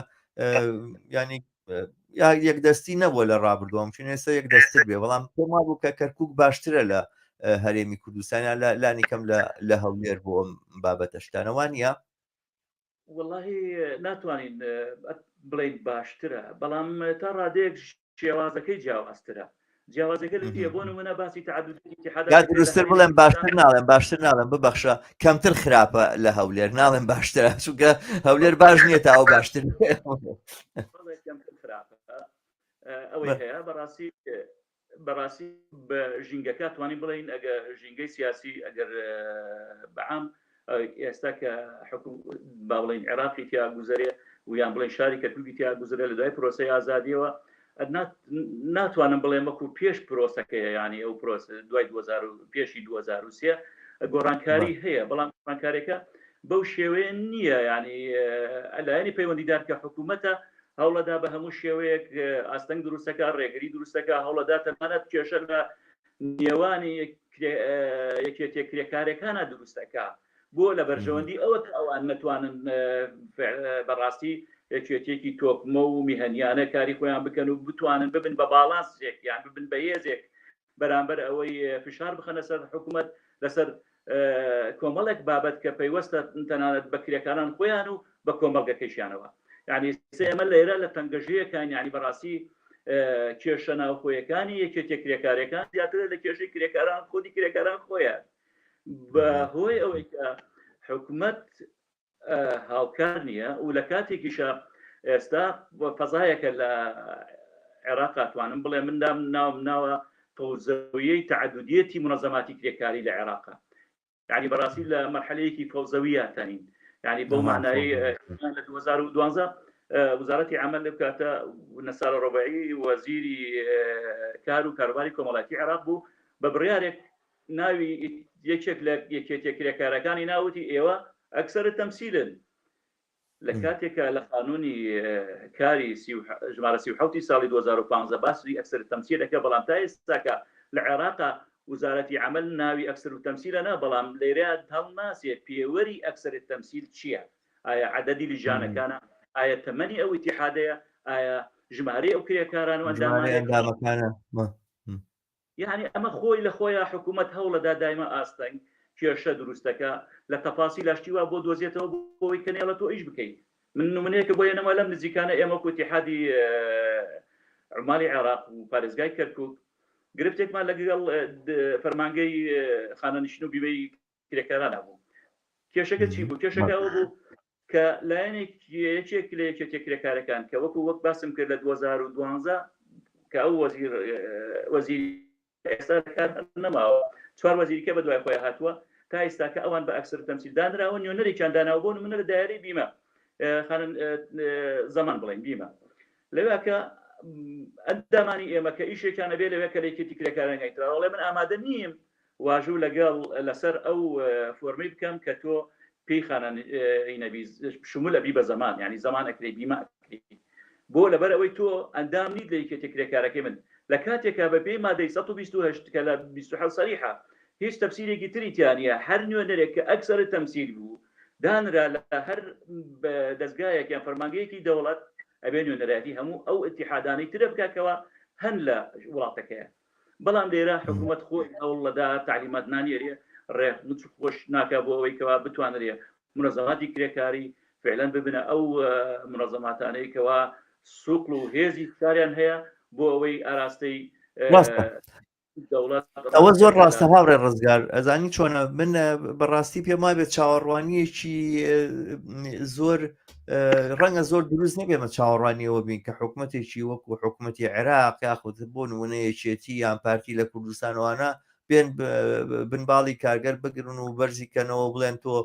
ینی یەک دەستی نەبووە لە ڕابردووە ممکنە ئێستا یەک دەستتر بێ بەڵام پێم وابوو کە کەرکووک باشترە لە هەرێمی کوردستانیان لە لانی کەم لە هەولێر بۆ ئەم بابەتە شتانەوە نییە؟
وەڵاهی ناتوانین بڵێین باشترە بەڵام تا ڕادەیەک شێوازەکەی جیاوازترە جیاوازەکە لە چیە بۆ نمونە باسی تعدد
اتحاد یا دروستتر بڵێم باشتر ناڵێم باشتر ناڵێم ببەخشە کەمتر خراپە لە هەولێر ناڵێم باشترە چونکە هەولێر باش نییە تا ئەو باشتر
کەمتر خراپە ئەوەی هەیە بەڕاستی بەڕاستی بە ژینگەکە توانین بڵێین ئەگە ژینگەی سیاسی ئەگەر بەعام ئێستا کە حکوم با بڵێین عێراقی تیا گوزەرێ و یان بڵێن شاری کەرکوکی تیا گوزرێ لە دوای پرۆسەی ئازادیەوە ناتوانم بڵێم وەکو پێش پرۆسەکەیە ینی ئەو پرۆس دوای 2000 پێشی 2023 گۆڕانکاری هەیە بەڵام گۆڕانکارێکە بەو شێوەیە نییە ینی لایەنی پەیوەندیدار کە حکوومەتە هەوڵەدا بە هەموو شێوەیەک ئاستەنگ دروستەکە ڕێگری دروستەکە هەوڵەدا تەنانەت کێشە لە نێوانی یەکێتیە کرێکارەکانە دروستەکە بۆ لە بەرژەوەندی ئەوە کە ئەوان نەتوانن بەڕاستی یەکێتیەکی تۆکمە و میهەنیانە کاری خۆیان بکەن و بتوانن ببن بە باڵانسێک یان ببن بە هێزێک بەرامبەر ئەوەی فشار بخەنە سەر حکوومەت لەسەر کۆمەڵێک بابەت کە پەیوەستە تەنانەت بە کرێکاران خۆیان و بە کۆمەڵگەکەشیانەوە یعنی ئێمە لێرە لە تەنگەژەیەکان یعنی بەڕاستی کێشە ناوخۆیەکانی یەکێتیە کرێکارەکان زیاترە لە کێشەی کرێکاران خودی کرێکاران خۆیان بە هۆی ئەوەی کە حکومت هاوکار نییە و لە کاتێکیشە ئێستا فەزایەکە لە عێراق توانم بڵێ من دام ناوم ناوە فەوزەویەی تعددیەتی منەزەماتی کرێکاری لە عێراقا یعنی بەڕاستی لە مەرحەلەیەکی فەوزەویە تەنین یعنی بەو معنایی لە 2012 وزارەتی عمل لەو کاتە نەسارە ڕۆبعی وەزیری کار و کاروباری کۆمەڵاتی عێراق بوو بە بڕیارێک ناوی یەکێک لە یەکێتیە کرێکارەکانی ناوتی ئێوە ئەکسەر تەمسیلن لە کاتێکا لە قانونی کاری ژمارە 37 ساڵی 2015 باسی ئەکسەر تەمسیلەکە بەڵام تا ئێستاکە لە عێراقا وزارەتی عمل ناوی ئەکسەر و تەمسیلە نا بەڵام لێرە هەڵناسێ پێوەری ئەکسەر تەمسیل چییە؟ ئایا عەدەدی لیژانەکانە؟ ئایا تەمەنی ئەو ئیتیحادەیە؟ ئایا ژمارەی ئەو کرێکاران و
ئەندامەکانە؟
یەعنی ئەمە خۆی لە خۆیا حکوومەت هەوڵەدا دایمە ئاستەنگ کێشە دروستەکە لە تەفاسیلا شتی وا بۆ دۆزێتەوە بۆ ئەوەی کە نێڵە تۆ ئیش بکەی من نمونەیەکە بۆ هێنەمەوە لەم نزیکانە ئێمە وەکو ئیتیحادی عومالی عێراق و پارێزگای کەرکوک گرفتێکمان لەگەڵ فەرمانگەی خانەنشین و بیمەی کرێکاران هەبوو کێشەکە چی بوو کێشەکە ئەوە بوو کە لایەنێک یەکێک لە یەکێتیە کرێکارەکان کە وەکو وەک باسم کرد لە 2012 کە ئەو وەزیر وەزیر ئێستا کار نەماوە چوار وەزیرکە بە دوای خۆی هاتووە تا ئێستاکە ئەوان بە ئەکسەر تەمسیل دانراون نوێنەرێکیان داناوە بۆ نمونە لە دایرەی بیمە خانن زەمان بڵێن بیمە لەوێ کە ئەندامانی ئێمە کە ئیشێکیان ئەبێ لەوێ کە لە یەکێتی کرێکاران ئەیتراوە من ئامادە نیم واژوو لەگەڵ لەسەر ئەو فۆرمەی بکەم کە تۆ پێی خانە نەبی شمول ئەبی بە زەمان یعنی زەمان ئەکرێ بیمە ئەکرێ. بۆ لەبەر ئەوەی تۆ ئەندام نیت لە یەکێتی کرێکارەکەی من لە کاتێکا بە پێی مادەی 128 کە لە 27 سەریحە هیچ تەفسیرێکی تری تیا نییە هەر نوێنەرێک کە ئەکسەر تەمسیل بوو دانرا لە هەر دەزگایەک یان فەرمانگەیەکی دەوڵەت ئەبێ نوێنەرایەتی هەموو ئەو ئیتیحادانەی ترە بکا کەوا هەن لە وڵاتەکەیە بەڵام لێرە حکوومەت خۆی هەوڵەدا تەعلیمات نانێرێ ڕێ خۆش ناکا بۆ ئەوەی کەوا بتوانرێ منەزەماتی کرێکاری فعلەن ببنە ئەو منەزەماتانەی کەوا سوقل و هێزی فشاریان هەیە بۆ ئەوەی ئاراستەی
ئەوە زۆر ڕاستە هاوڕێ ڕزگار ئەزانی چۆنە من بەڕاستی پێم وابێت چاوەڕوانیەکی زۆر ڕەنگە زۆر دروست نەبێمە چاوەڕوانیەوە بین کە حکوومەتێکی وەکو حکوومەتی عێراق یاخود بۆ نمونەیەکێتی یان پارتی لە کوردستانوانە بێن بنباڵی کارگەر بگرن و بەرزی کەنەوە بڵێن تۆ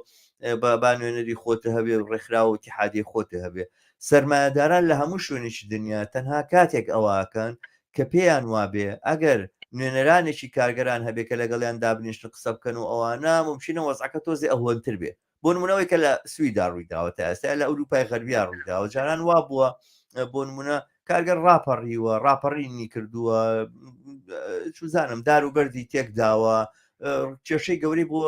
با نوێنەری خۆت هەبێ و ڕێکخراوە و ئیتیحادی خۆت هەبێ سەرمایەداران لە هەموو شوێنێکی دنیا تەنها کاتێک ئەوەکەن کە پێیان وابێ ئەگەر نوێنەرانێکی کارگەران هەبێ کە لەگەڵیان دابنیشتن قسە بکەن و ئەوانە ممکنە وەزعەکە تۆزێ ئەهوەنتر بێ بۆ نمونە ئەوەی کە لە سویدا ڕوویداوە تا ئێستا لە ئەوروپای غەربیا ڕوویداوە جاران وا بووە بۆ نمونە کارگەر ڕاپەڕیوە ڕاپەڕینی کردووە چوزانم دار و بەردی تێکداوە کێشەی گەورەی بۆ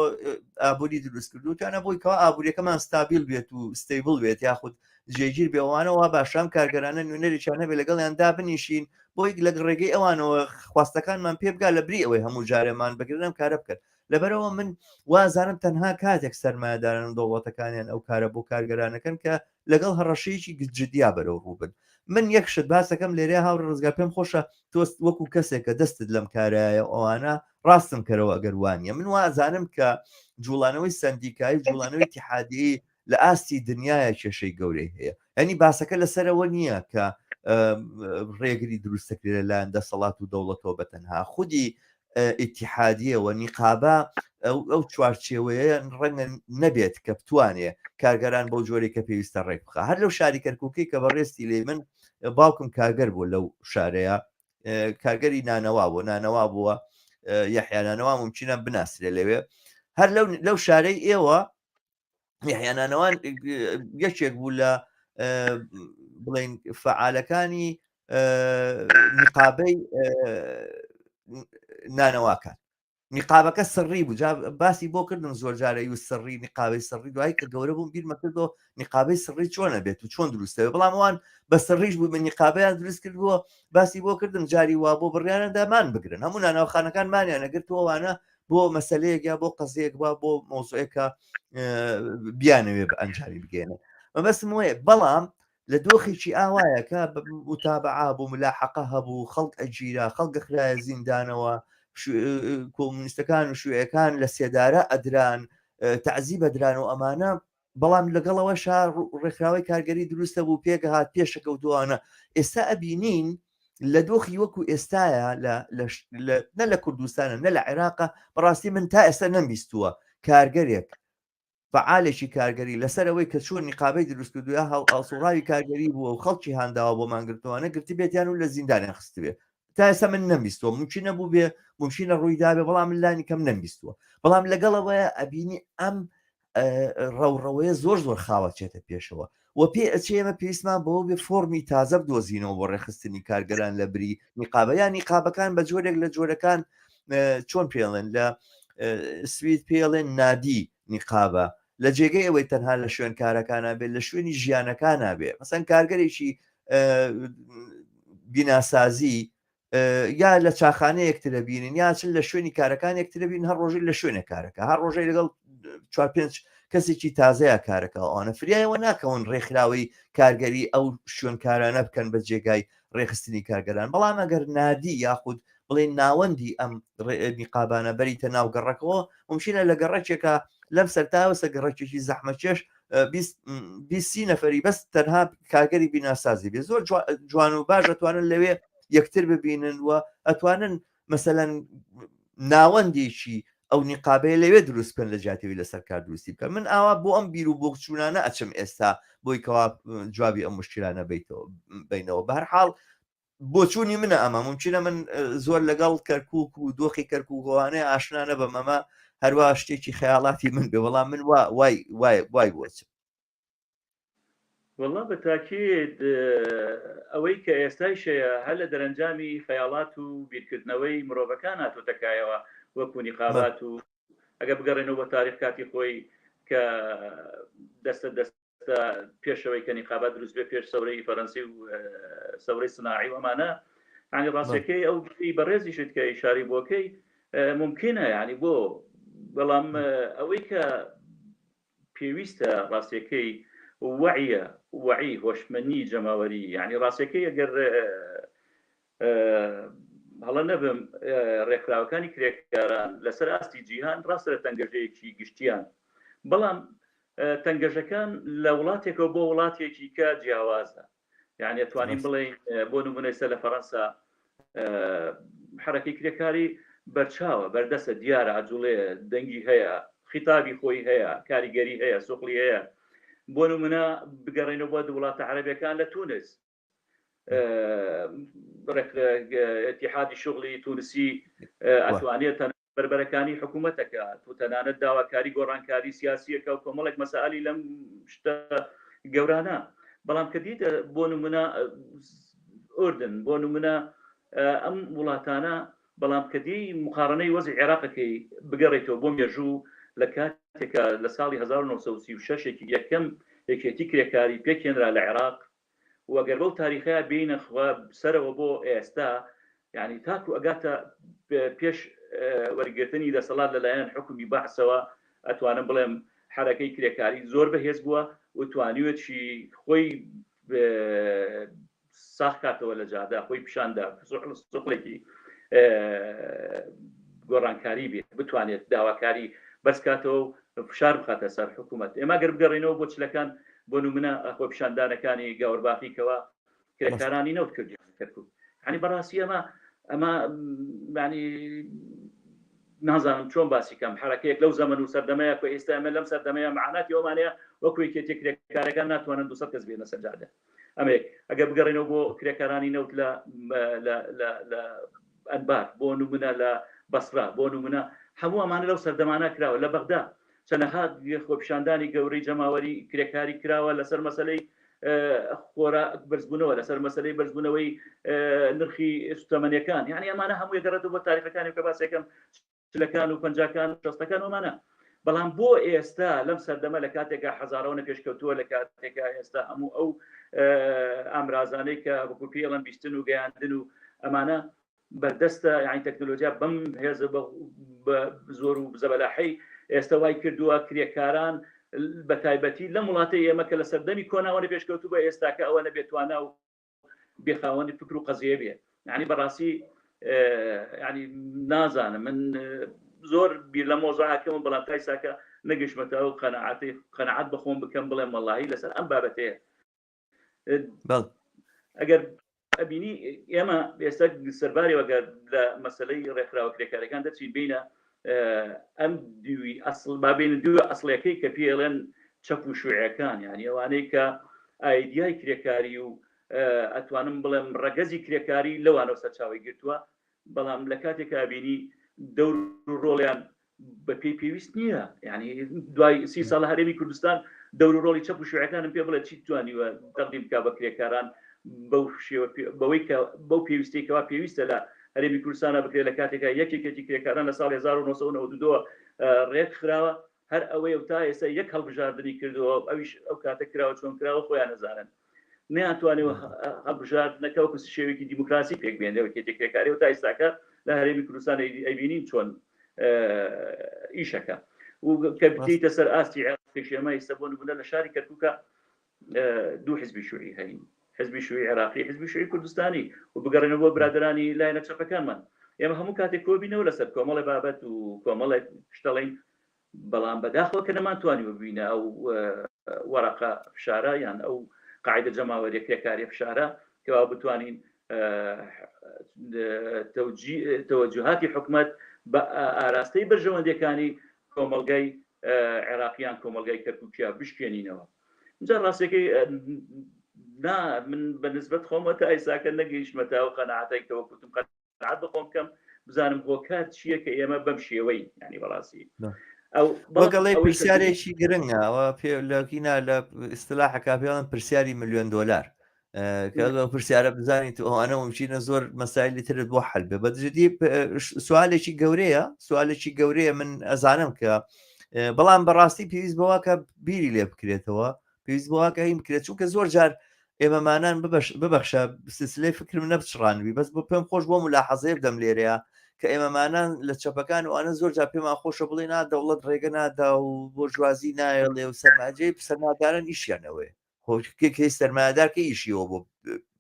ئابووری دروست کردو تانە بۆی کەوا ئابووریەکەمان ستابیل بێت و stable بێت یاخود جێگیر بێوانەوە باشام کارگەرانە نوێنەرێکیان هەبێ لەگەڵیان دابنیشین بۆی لە ڕێگەی ئەوانەوە خواستەکانمان پێ بگا لە بری ئەوەی هەموو جارێمان بگرن ئەم کارە بکەن لەبەرەوە من وازانم تەنها کاتێک سەرمایەداران و دەوڵەتەکانیان ئەو کارە بۆ کارگەرانەکەن کە لەگەڵ هەڕەشەیەکی جدیا بەرەو ڕوو بن من یەک شت باسەکەم لێرە هاوڕێ ڕزگار پێم خۆشە تۆ وەکو کەسێک کە دەستت لەم کارایە ئەوانە ڕاستم کەرەوە ئەگەر وانە من وازانم کە جوڵانەوەی سندیکایی و جوڵانەوەی ئیتیحادی لە ئاستی دنیاە کێشەی گەورەی هەیە یعنی باسەکە لەسەرەوە نییە کە ڕێگری دروستەکرێت لەلایەن دەسەڵات و دەوڵەتەوە بە تەنها خودی ئیتیحادیە و نیقابە ئەو چوارچێوەیە ڕەنگە نەبێت کە بتوانێ کارگەران بەو جۆرێک کە پێویستە ڕێک بخە هەر لەو شاری کەرککی کە بەڕێستی لێ من باوکم کارگەر بوو لەو شارەیە کارگەری نانەوا بوو نانەوا بووە یەحیانانەوە ممکنە بناسرێ لەوێ هەر لەو شارەی ئێوە یەحیانانەوان یەکێک بوو لە بڵین فعالەکانی نیقابەی نانەواکان نیقابەکە سڕی بوو جا باسی بۆ کردم زۆر جارە و سڕی نیقابەی سڕی دوایی کە گەورە بووم بیرمە کردەوە نیقابەی سڕی چۆنە بێت و چۆن دروستەوە بەڵام ئەوان بە سڕیش بوو من نیقابیان دروست کردبووە باسی بۆ کردم جاری وا بۆ بڕیاراندا مان بگرن هەموو ناناوخانەکان مانیان نەگرتووەوانە بۆ مەسلەیەک یا بۆ قەزیەک با بۆ مۆزوعێکە بیانەوێ بە ئەنجامی بگەێنن مەبەستم وەیە بەڵام لە دۆخێکی ئاوایە کە متابعە بوو ملاحەقە هەبوو خەڵک ئەگیرا خەڵک خرایە زیندانەوە کۆمونیستەکان و شوێەکان لە سێدارە ئەدران تعزی بەدران و ئەمانە بەڵام لەگەڵەوەشا ڕێکخراوەی کارگەری دروستە بوو پێگەهات پێشەکەوتوانە ئێستا ئەبینین لە دۆخی وەکو ئێستاە نە لە کوردستانە نە لە عێراقە بەڕاستی من تا ئێستا نەمبیستووە کارگەرێک فعالێکی کارگەری لەسەر ئەوەی کە چۆن نیقابەی دروست کردو یا هەڵسوڕاوی کارگەری بووە و خەڵکی هانداوە بۆ مانگرتنەوانە گرتبێتیان و لە زیندانیان خستبێ تا ئێستا من نەمبیستووە ممکنە بوو بێ ممکنە ڕووی دابێ بەڵام من لانی کەم نەمبیستووە بەڵام لەگەڵەوەیە ئەبینی ئەم ڕەوڕەوەیە زۆر زۆر خاوە چێتە پێشەوە و پێ ئەچێ ئێمە پێویستمان بەوە بێ فۆرمی تازە بدۆزینەوە بۆ ڕێکخستنی کارگەران لە بری نیقابە یان نیقابەکان بە جۆرێک لە جۆرەکان چۆن پێڵێن لە سوید پێڵێن نادی نیقابە لە جێگەی ئەوەی تەنها لە شوێن کارەکانە بێت لە شوێنی ژیانەکانە بێ مەسەن کارگەرێکی بیناسازی یا لە چاخانە یەکترە بینن یا چ لە شوێنی کارەکان یەکترە بین هەر ڕۆژی لە شوێنە کارەکە هەر ڕۆژەی لەگەڵ چوار پێنج کەسێکی تازەیە کارەکە ئەوانە فریایەوە ناکەون ڕێکخراوەی کارگەری ئەو شوێنکارانە بکەن بە جێگای ڕێخستنی کارگەران بەڵام ئەگەر نادی یاخود بڵێن ناوەندی ئەم نیقابانە بەریتە ناو گەڕەکەوە ممکنە لە گەڕەکێکە لەم سەرتاوەسە گەڕەکێکی زەحمەتکێش بیسی نەفەری بەس تەنها کارگەری بیناسازی بێ زۆر جوان و باش ئەتوانن لەوێ یەکتر ببینن و ئەتوانن مەسەەن ناوەندێکی ئەو نیقابەیە لەوێ دروست بکەن لە جیاتەوەی لەسەر کار دروستی بکەن من ئاوا بۆ ئەم بیر و بۆچوونانە ئەچم ئێستا بۆی کەوا جوابی ئەم مشکلانە بیتەوە بینەوە بە هەر حاڵ بۆچوونی منە ئەمە ممکنە من زۆر لەگەڵ کەرکک و دۆخی کەرککوانەیە ئاشنا نەبم ئەمە هەروە شتێکی خەیاڵاتی من بێ بەڵام من وا وای وای وای بۆچم.
وەڵا بە تاکید ئەوەی کە ئێستایش هەیە هەر لە دەرەنجامی خەیاڵات و بیرکردنەوەی مرۆڤەکان هاتۆتە کایەوە وەکو نیقابات و ئەگە بگەڕێنەوە بۆ تاریخ کاتی خۆی کە دەستە دەستە پێشەوەی کە نیقابات دروست بێ پێش سەورەی فەرەنسی و سەورەی سناعی و ئەمانە ینی ڕاستەکەی ئەو بەڕێزیشت کە ئیشاری بۆکەی ممکنە ینی بۆ بەڵام ئەوەی کە پێویستە ڕاستیەکەی وەعیە وەعی هۆشمەنی جەماوەری یعنی ڕاستیەکەی ئەگەر هەڵە نەبم ڕێکخراوەکانی کرێکاران لەسەر ئاستی جیهان ڕاستە لە تەنگەژەیەکی گشتیان بەڵام تەنگەژەکان لە وڵاتێکەوە بۆ وڵاتێکی کە جیاوازە یعنی ئەتوانین بڵێین بۆ نمونە ئێستا لە فەڕەنسا حرەکەی کرێکاری بەرچاوە بەردەسە دیارە ئەجوڵێ دەنگی هەیە خیتابی خۆی هەیە کاریگەری هەیە سوقلی هەیە بۆ نمونە بگەڕێنەوە بۆ وڵاتە عەرەبەکان لە تونس اتحادی شغلی تونسی ئەتوانێت بەربەرەکانی حکوومەتەکە و تەنانەت داواکاری گۆڕانکاری سیاسیەکە و کۆمەڵێک مەسالی لەم شتە گەورانە بەڵام کە دیتە بۆ نمونە ئوردن بۆ نمونە ئەم وڵاتانە بەڵام کە دی مقارنەی وەزی عێراقەکەی بگەڕێتەوە بۆ مێژوو لە کاتێکە لە ساڵی 1936 یەکەم یەکێتی کرێکاری پێکهێنرا لە عێراق و گەر بەو تاریخەیا بێینە خوا سەرەوە بۆ ئێستا یعنی تاکو ئەگاتە پێش وەرگرتنی دەسەڵات لەلایەن حکومی بەعسەوە ئەتوانم بڵێم حرەکەی کرێکاری زۆر بەهێز بووە و توانیوێکی خۆی ساخ کاتەوە لە جادا خۆی پیشاندا سوقلێکی گۆڕانکاری بێت بتوانێت داواکاری بەرزکاتەوە و فشار بخاتە سەر حکوومەت ئێمە گەر بگەڕێنەوە بۆ چلەکان بۆ نمونە خۆپیشاندانەکانی گاورباخی کەوا کرێکارانی نەوت کردیان کەرکوک ینی بەڕاستی ئەمە ئەمە ینی نازانم چۆن باسی کەم حرەکەیەک لەو زەمن و سەردەمەیە کە ئێستا ئەمە لەم سەردەمەیە معاناتی ئەومانەیە وەکو یەکێتی کرێکارەکان ناتوانن 200 کەس بێنە سەر جادە ئەمەیەک ئەگەر بگەڕێنەوە بۆ کرێکارانی نەوت لە لە ئەنبار بۆ نمونە لە بەسرا بۆ نمونە هەموو ئەمانە لەو سەردەمانە کراوە لە بەغدا چەنەها خۆپیشاندانی گەورەی جەماوەری کرێکاری کراوە لەسەر مەسلەی خۆرا بەرزبوونەوە لەسەر مەسلەی بەرزبوونەوەی نرخی سوتەمەنیەکان یعنی ئەمانە هەمووی گەڕێتەوە بۆ تاریخەکانی کە باسێکم چلەکان و پەنجاکان و شەستەکان ومانە بەڵام بۆ ئێستا لەم سەردەمە لە کاتێکا هەزارەوە پێشکەوتووە لە کاتێکا ئێستا هەموو ئەو ئامرازانەی کە وەکو پێڵەن بیستن و گەیاندن و ئەمانە بەردەستە یانی تەکنۆلۆژیا بەم هێزە بە زۆر و زەبەلاحەی ئێستا وای کردووە کرێکاران بە تایبەتی لەم وڵاتەی ئێمە کە لە سەردەمی کۆناوە پێشکەوتوو بە ئێستاکە ئەوە نەبێتوانا و بێخاوەنی فکر و قەزیە بێ یعنی بەڕاستی ینی نازانم من زۆر بیر لە مۆزاکەم بەڵام تای ساکە نەگەشتمەتە ئەو قەنەعاتی قەنەعات بەخۆم بکەم بڵێم وەڵی لەسەر ئەم بابەتەیە ئەگەر ئەبینی ئێمە ئێستا سەرباری وەگەر لە مەسلەی ڕێکخراوە کرێکارەکان دەچین بینە ئەم دوی ئەسڵ بابین دوو ئەسڵەکەی کە پێڵێن چەپ و شوعەکان یعنی ئەوانەی کە ئایدیای کرێکاری و ئەتوانم بڵێم ڕەگەزی کرێکاری لەوانەوە سەرچاوی گرتووە بەڵام لە کاتێکا بینی دەور و ڕۆڵیان بە پێی پێویست نییە یعنی دوای سی ساڵ هەرێمی کوردستان دەور و ڕۆڵی چەپ و شوعەکانم پێ بڵێ چی توانیوە تەقدیم بکا بە کرێکاران بەو شێوە بەوەی کە بەو پێویستی کەوا پێویستە لە هەرێمی کوردستانە بکرێت لە کاتێکا یەکێکێتی کرێکاران لە ساڵی 1992 ڕێک خراوە هەر ئەوەیە و تا ئێستا یەک هەڵبژاردنی کردووە ئەویش ئەو کاتە کراوە چۆن کراوە خۆیان نەزانن نەیانتوانیوە هەڵبژاردنەکە وەکو شێوەیەکی دیموکراسی پێک بێنێ یەکێتی کرێکاری و تا ئێستاکە لە هەرێمی کوردستان ئەیبینین چۆن ئیشەکە و کە بتیتە سەر ئاستی عێراقیش ئێمە ئێستا بۆ نمونە لە شاری کەرکووکە دوو حزبی شوعی هەین حزبی شوعی عێراقی حزبی شوعی کوردستانی و بگەڕێنەوە بۆ برادرانی لایەنە چەپەکانمان ئێمە هەموو کاتێک کۆبینەوە لەسەر کۆمەڵی بابەت و کۆمەڵێک شتەڵین بەڵام بەداخەوە کە نەمانتوانیوە ببینە ئەو وەرەقە فشارە یان ئەو قاعدە جەماوەریە کرێکاریە فشارە کەوا بتوانین تەوەجوهاتی حکومت بە ئاراستەی بەرژەوەندیەکانی کۆمەڵگای عێراقیان کۆمەڵگای کەرکوکیا بشکێنینەوە جا ڕاستەکەی نا من بە نسبەت خۆمە تا ئێساکە نەگەیشتمە تا ئەو قەناعەتەی کە وەکوتم قەناعەت بە خۆم بکەم بزانم هۆکار چییە کە ئێمە بەم شێوەی ینی بەڕاستی. ئەو
وەگەڵی پرسیارێکی گرنگە ئەوە پێ لەکینا لە ئیسلاحەکە پێڵم پرسیاری ملیۆن دۆلار کە پرسیارە بزانیت ئەوانە ممکنە زۆر مەسایلی ترت بۆ حل بێ بەجدی سوالێکی گەورەیە سوالێکی گەورەیە من ئەزانم کە بەڵام بەڕاستی پێویست بەوە کە بیری لێ بکرێتەوە پێویست بۆ کە هین بکرێت چونکە زۆر جار ئێمەمانان ببەخشە سلسلەی فکرم نەپچڕانوی بەس بۆ پێم خۆش بۆ ملاحەزەیە بدەم لێرەیە کە ئێمەمانان لە چەپەکان وانە زۆر جار پێمان خۆشە بڵێ نا دەوڵەت ڕێگە نادا و بۆرژوازی نایەڵێ و سەرماجەی سەرماداران ئیشیانەوەی خۆکەی سەرمایەدار کە ئیشیەوە بۆ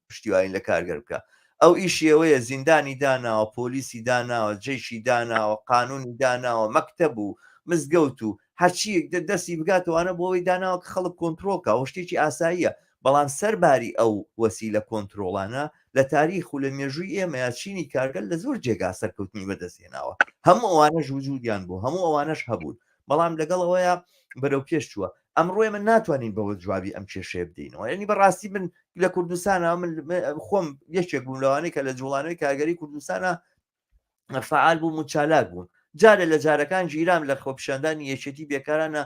پشتیوانی لە کارگەر بکە ئەو ئیشیەوەیە زیندانی داناوە پۆلیسی داناوە جەیشی داناوە قانونی داناوە مەکتەب و مزگەوت و هەرچی دەستی بگاتەوانە بۆ ئەوەی داناوە کە خەڵک کۆنترۆڵ کا و شتێکی ئاساییە بەڵام سەرباری ئەو وەسیلە کۆنترۆڵانە لە تاریخ و لە مێژووی ئێمەیا چینی کارگەر لە زۆر جێگا سەرکەوتنی بەدەست هێناوە هەموو ئەوانەش وجودیان بوو هەموو ئەوانەش هەبوون بەڵام لەگەڵ ئەوەیە بەرەو پێش چووە ئەمڕۆ ئێمە ناتوانین بەوە جوابی ئەم کێشەیە بدەینەوە یعنی بەڕاستی من لە کوردستانە من خۆم یەکێک بووم لەوانەی کە لە جوڵانەوەی کارگەری کوردستانە فعال بووم و چالاک بووم جارێ لە جارەکان گیرام لە خۆپیشاندانی یەکێتی بێکارانە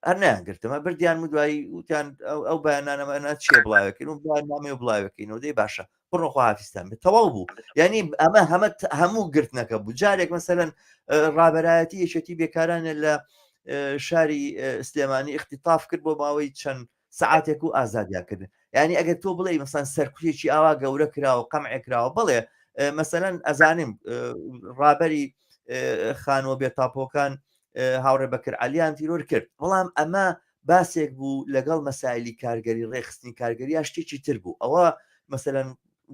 هەر نەیانگرتمە بردیان و دوایی وتیان ئەو بەیاننامە چیە بڵاوەکەین و بەیاننامەی بڵاوەکەینەوە دەی باشە بڕۆ خواحافیزتان بێت تەواو بوو یعنی ئەمە هەمە هەموو گرتنەکە بوو جارێک مەسەلەن ڕابەرایەتی یەکێتی بێکارانە لە شاری سلێمانی اختیتاف کرد بۆ ماوەی چەند سەعاتێک و ئازادیان کردن یعنی ئەگەر تۆ بڵێ مەسان سەرکوتێکی ئاوا گەورە کراوە قەمعێک کراوە بڵێ مەسەلەن ئەزانیم ڕابەری خانووە بێتاپۆکان هاوڕێ بەکر علیان تیرۆر کرد بەڵام ئەمە باسێک بوو لەگەڵ مەسایلی کارگەری ڕێخستنی کارگەری یا شتێکی تر بوو ئەوە مەسەلەن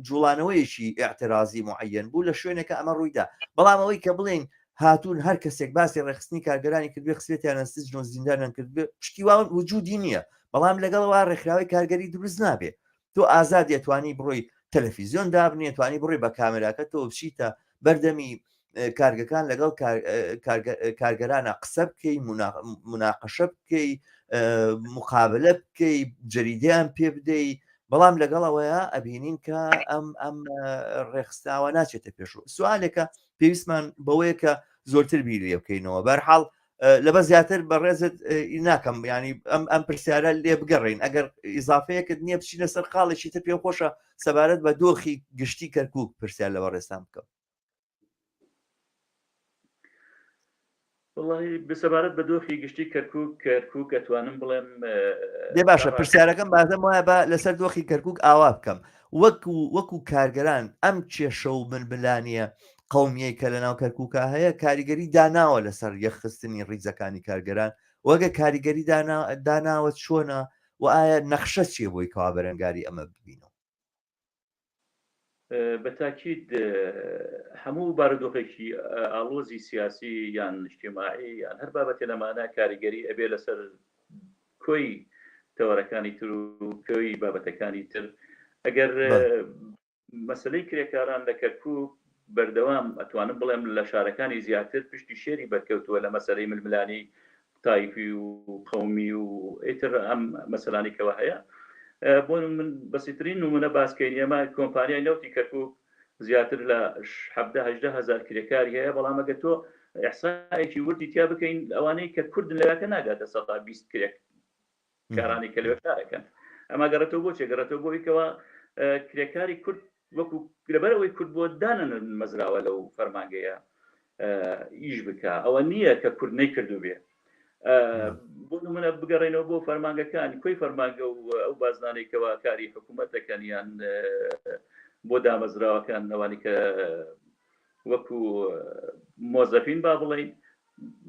جوڵانەوەیەکی ئاعترازی معەن بوو لە شوێنێکە ئەمە ڕوویدا بەڵام ئەوەی کە بڵێن هاتوون هەر کەسێک باسی ڕێخستنی کارگەرانی کردبێ خسبێتیانە سجن و زیندانیان کردبێ شتی وا وجودی نییە بەڵام لەگەڵەوە ڕێکخراوی کارگەری دروست نابێ تۆ ئازادی ئەتوانی بڕۆی تەلەفیزیۆن دابنێ توانی بڕۆی بە کامێراکە تۆ بچیتە بەردەمی کارگەکان لەگەڵ کارگەرانە قسە بکەی مناقەشە بکەی مقابلە بکەی جەریدەیان پێ بدەی بەڵام لەگەڵ ئەوەیە ئەبینین کە ئەم ئەم ڕێخستاوە ناچێتە پێشەوە سوالێکە پێویستمان بەوەیە کە زۆرتر بیری لێ بکەینەوە بەرحاڵ لەبە زیاتر بەڕێزت ناکەم ینی ئەم ئەم پرسیارە لێ بگەڕین ئەگەر ئیزافەیەکت نییە بچینە سەر خاڵێکی تر پێم خۆشە سەبارەت بە دۆخی گشتی کەرکک پرسیار لە بەڕێزتان بکەم.
وەڵاهی سەبارەت بە دۆخی گشتی کەرکک کەرکک ئەتوانم بڵێم
دێ باشە پرسیارەکەم بازم وایە بە لەسەر دۆخی کەرکک ئاوا بکەم وەکو وەکو کارگەران ئەم کێشە و ململانیە قومیەی کە لە ناو کەرکووکا هەیە کاریگەری داناوە لەسەر یەکخستنی ڕیزەکانی کارگەران وەگە کاریگەری داناوە چۆنە و ئایا نەخشە چیە بۆی کەوا بەرەنگاری ئەمە ببینەوە؟
بە تاکید هەموو بارودۆخێکی ئاڵۆزی سیاسی یان ئیجتیماعی یان هەر بابەتێ لەمانە کاریگەری ئەبێ لەسەر کۆی تەوەرەکانی تر و کۆی بابەتەکانی تر ئەگەر مەسەلەی کرێکاران لە کەرکوک بەردەوام ئەتوانم بڵێم لە شارەکانی زیاتر پشتی شێری بەرکەوتووە لە مەسەلەی ململانێی تایفی و قەومی و ئیتر ئەم مەسەلانەی کەوا هەیە بۆ من بەسیترین نمونە باسکەین ئێمە کۆمپانیای نەوتی کەرکوک زیاتر لە 17 هزار کرێکاری هەیە بەڵام ئەگەر تۆ ئیحسایەکی وردی تیا بکەین ئەوانەی کە کوردن لەوێکە ناگاتە سەدا 20 کرێک کارانی کە لەوێ کارەکەن ئەمە گەڕێتەوە بۆ چێ گەڕێتەوە بۆ ئەوەی کرێکاری کورد وەکو لەبەر ئەوەی کورد بۆ دانەنە مەزراوە لەو فەرمانگەیە ئیش بکە ئەوە نییە کە کورد نەیکردو بێ بۆ نمونە بگەڕێنەوە بۆ فەرمانگەکان کۆی فەرمانگە و ئەو بازنانەی کەوا کاری حکوومەت دەکەن یان بۆ دامەزراوەکان ئەوانی کە وەکو مۆزەفین با بڵین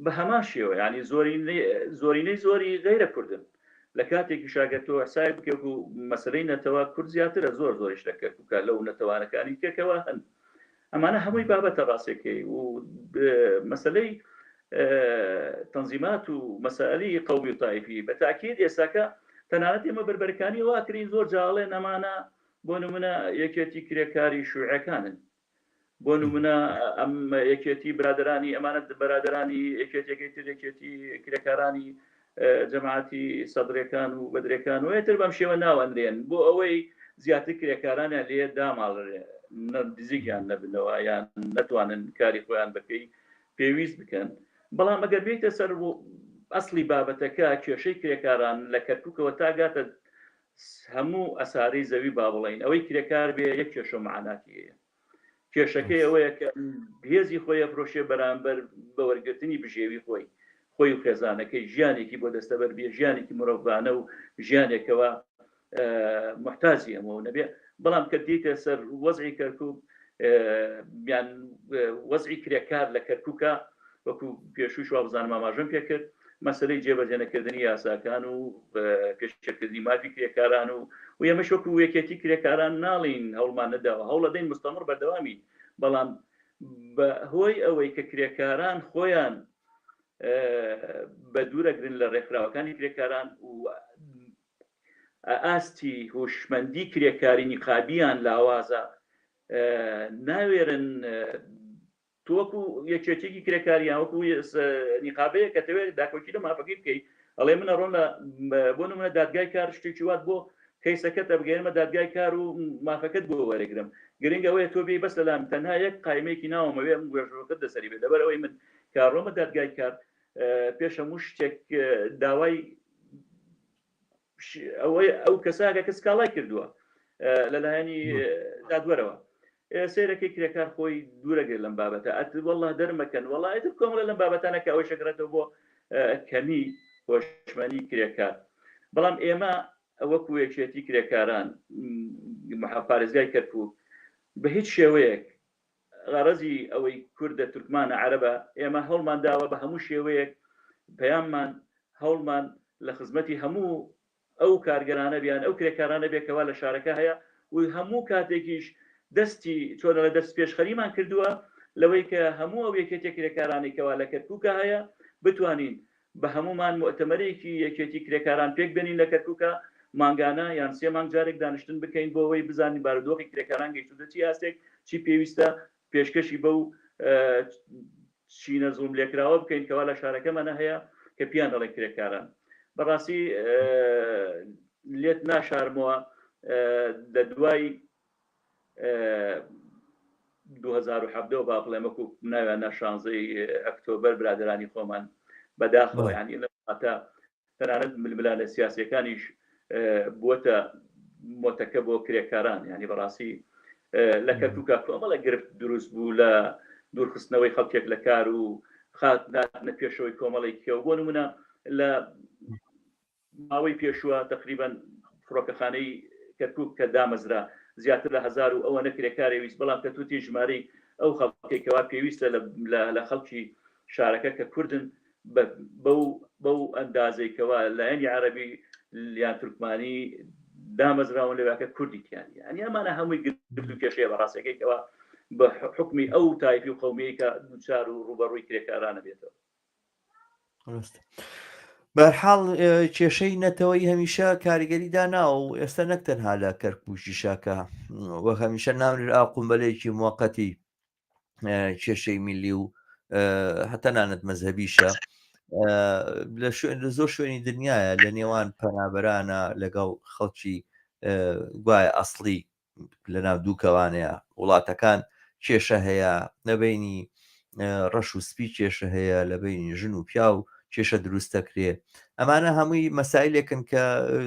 بە هەمان شێوە یانی زۆرینەی زۆری غەیرە کوردن لە کاتێکی شاگە تۆ حسای بکەێت و مەسلەی نەتەوە کورد زیاترە زۆر زۆریش لە کەرکووکە لەو نەتەوانەکانی کێکەوە هەن ئەمانە هەمووی بابەتە ڕاستەکەی و مەسلەی تەنزیمات و مەسەلی قەومی و تایفی بە تاکید ئێستاکە تەنانەت ئێمە بەربەرەکانی واکرین زۆر جاڵێ نەمانە بۆ نمونە یەکێتی کرێکاری شوعەکانن بۆ نمونە ئەم یەکێتی برادرانی ئەمانە برادرانی یەکێتەکەی تر یەکێتی کرێکارانی جەماعەتی سەدرەکان و بەدرەکان و تر بەم شێوە ناوەندرێن بۆ ئەوەی زیاتر کرێکارانیان لێ داماڵرێ نزیکیان نەبنەوە یان نەتوانن کاری خۆیان بەپێی پێویست بکەن. بەڵام ئەگەر بێیتە سەر ئەسڵی بابەتەکە کێشەی کرێکاران لە کەرکوکەوە تا گاتە هەموو ئەسارەی زەوی با بڵین ئەوەی کرێکار بێ یەک کێشە معاناتی هەیە کێشەکەی ئەوەیە کە هێزی خۆی ئەفرۆشێ بەرامبەر بە وەرگرتنی بژێوی خۆی خۆی و خێزانەکەی ژیانێکی بۆ دەستەبەر بێ ژیانێکی مرۆڤانە و ژیانێکەوە محتاجی ئەمەوە نەبێ بەڵام کە دیتە سەر وەزعی کەرکک یان وەزعی کرێکار لە کەرکووکە وەکو پێشووش وابزانم ئاماژەم پێکرد مەسەلەی جێبەجێنەکردنی یاساکان و پێشێلکردنی مافی کرێکاران و و ئێمەش وەکو یەکێتی کرێکاران ناڵین هەوڵمان نەداوە هەوڵەدەین مستەمڕ بەردەوامین بەڵام بە هۆی ئەوەی کە کرێکاران خۆیان بە دوورەگرن لە ڕێکخراوەکانی کرێکاران و ئاستی هۆشمەندی کرێکاری نیقابیان لاوازە ناوێرن تۆ وەکو یەکێتیەکی کرێکاری یان وەکو نیقابەیەک کە تەوێت داکۆکی لە مافەکەی بکەیت ئەڵێ من ئەڕۆم لە بۆ نمونە دادگای کار شتێکی وات بۆ کەیسەکەت ئەبگەیەنمە دادگای کار و مافەکەت بۆ وەرەگرم گرنگ ئەوەیە تۆ بێی بەس لەلام تەنها یەک قایمەیەکی ناومەوێ ئەم گوێژەکەت لەسەری بێت لەبەر ئەوەی من کارڕۆمە دادگای کار پێش هەموو شتێک داوای ئەوەی ئەو کەساکە کە سکاڵای کردووە لەلایەنی دادوەرەوە سیرەکەی کرێکار خۆی دوورەگرێت لەم بابەتە ئەت والله دەرمەکەن وڵا ئیتر کۆمەڵە لەم بابەتانە کە ئەوەی شەکرێتەوە بۆ کەمی هۆشمەنی کرێکار بەڵام ئێمە وەکو یەکێتی کرێکاران پارێزگای کەرکک بە هیچ شێوەیەک غەڕەزی ئەوەی کوردە تورکمانە عەرەبە ئێمە هەوڵمان داوە بە هەموو شێوەیەک پەیاممان هەوڵمان لە خزمەتی هەموو ئەو کارگەرانە بیان ئەو کرێکارانە بێ کەوا لە شارەکە هەیە و هەموو کاتێکیش دەستی چۆن دەڵێ دەست پێشخەریمان کردووە لەوەی کە هەموو ئەو یەکێتیە کرێکارانەی کەوا لە کەرکووکە هەیە بتوانین بە هەموومان موئتەمەرێکی یەکێتی کرێکاران پێک بێنین لە کەرکوکا، مانگانە یان سێ مانگ جارێک دانیشتن بکەین بۆ ئەوەی بزانین بارودۆخی کرێکاران گەیشتووتە چی ئاستێک، چی پێویستە پێشکەشی بەو چینە زوڵملێکراوە بکەین کەوا لە شارەکەمانە هەیە کە پێیان دەڵێن کرێکاران. بەڕاستی لێت ناشارمەوە لە دوای 2017 با بڵێم وەکو ناویان نا شانزەی ئەکتۆبەر برادرانی خۆمان بەداخەوە ینی لە وڵاتە تەنانەت ململانە سیاسەکانیش بووەتە مۆتەکە بۆ کرێکاران ینی بەڕاستی لە کەرکووکە کۆمەڵە گرفت دروست بوو لە دوورخستنەوەی خەڵکێک لە کار و خات ناتنە پێشەوەی کۆمەڵێک کێو بۆ نمونە لە ماوەی پێشووە تەقریبەن فڕۆکەخانەی کەرکوک کە دامەزرا زیاتر لە هەزار و ئەوەنە کرێکاری ویست، بەڵام کە توتی ژمارەی ئەو خەڵکەی کەوا پێویستە لە خەڵکی شارەکە کە کوردن بەو بەو ئەندازەی کەوا لایەنی عەرەبی یان تورکمانی دامەزراون لەوێکە کوردی تیان یانی ئەمانە هەمووی گرفت و کێشەیە بە ڕاستەکەی کەوا بە حکمی ئەو تایفی و قەومیەی کە دووچار و ڕووبەڕووی کرێکارانە بێتەوە.
بەرحاڵ کێشەی نەتەوەی هەمیشە کاریگەری داناوە و ئێستا نەک تەنها لە کەرکوشیشا کە وەک هەمیشە ناونرا قومبەلەیەکی موقتی کێشەی میلی و هەتەنانەت مەزهبیشە لە شوێن لە زۆر شوێنی دنیاە لە نێوان پەنابەرانە لەگەڵ خەڵکی گوایە ئەسڵی لەناو دووکەوانەیە وڵاتەکان کێشە هەیە نەبینی ڕەش و سپی کێشە هەیە لە بینی ژن و پیاو کێشە دروست دەکرێ ئەمانە هەمووی مەسایلێکن کە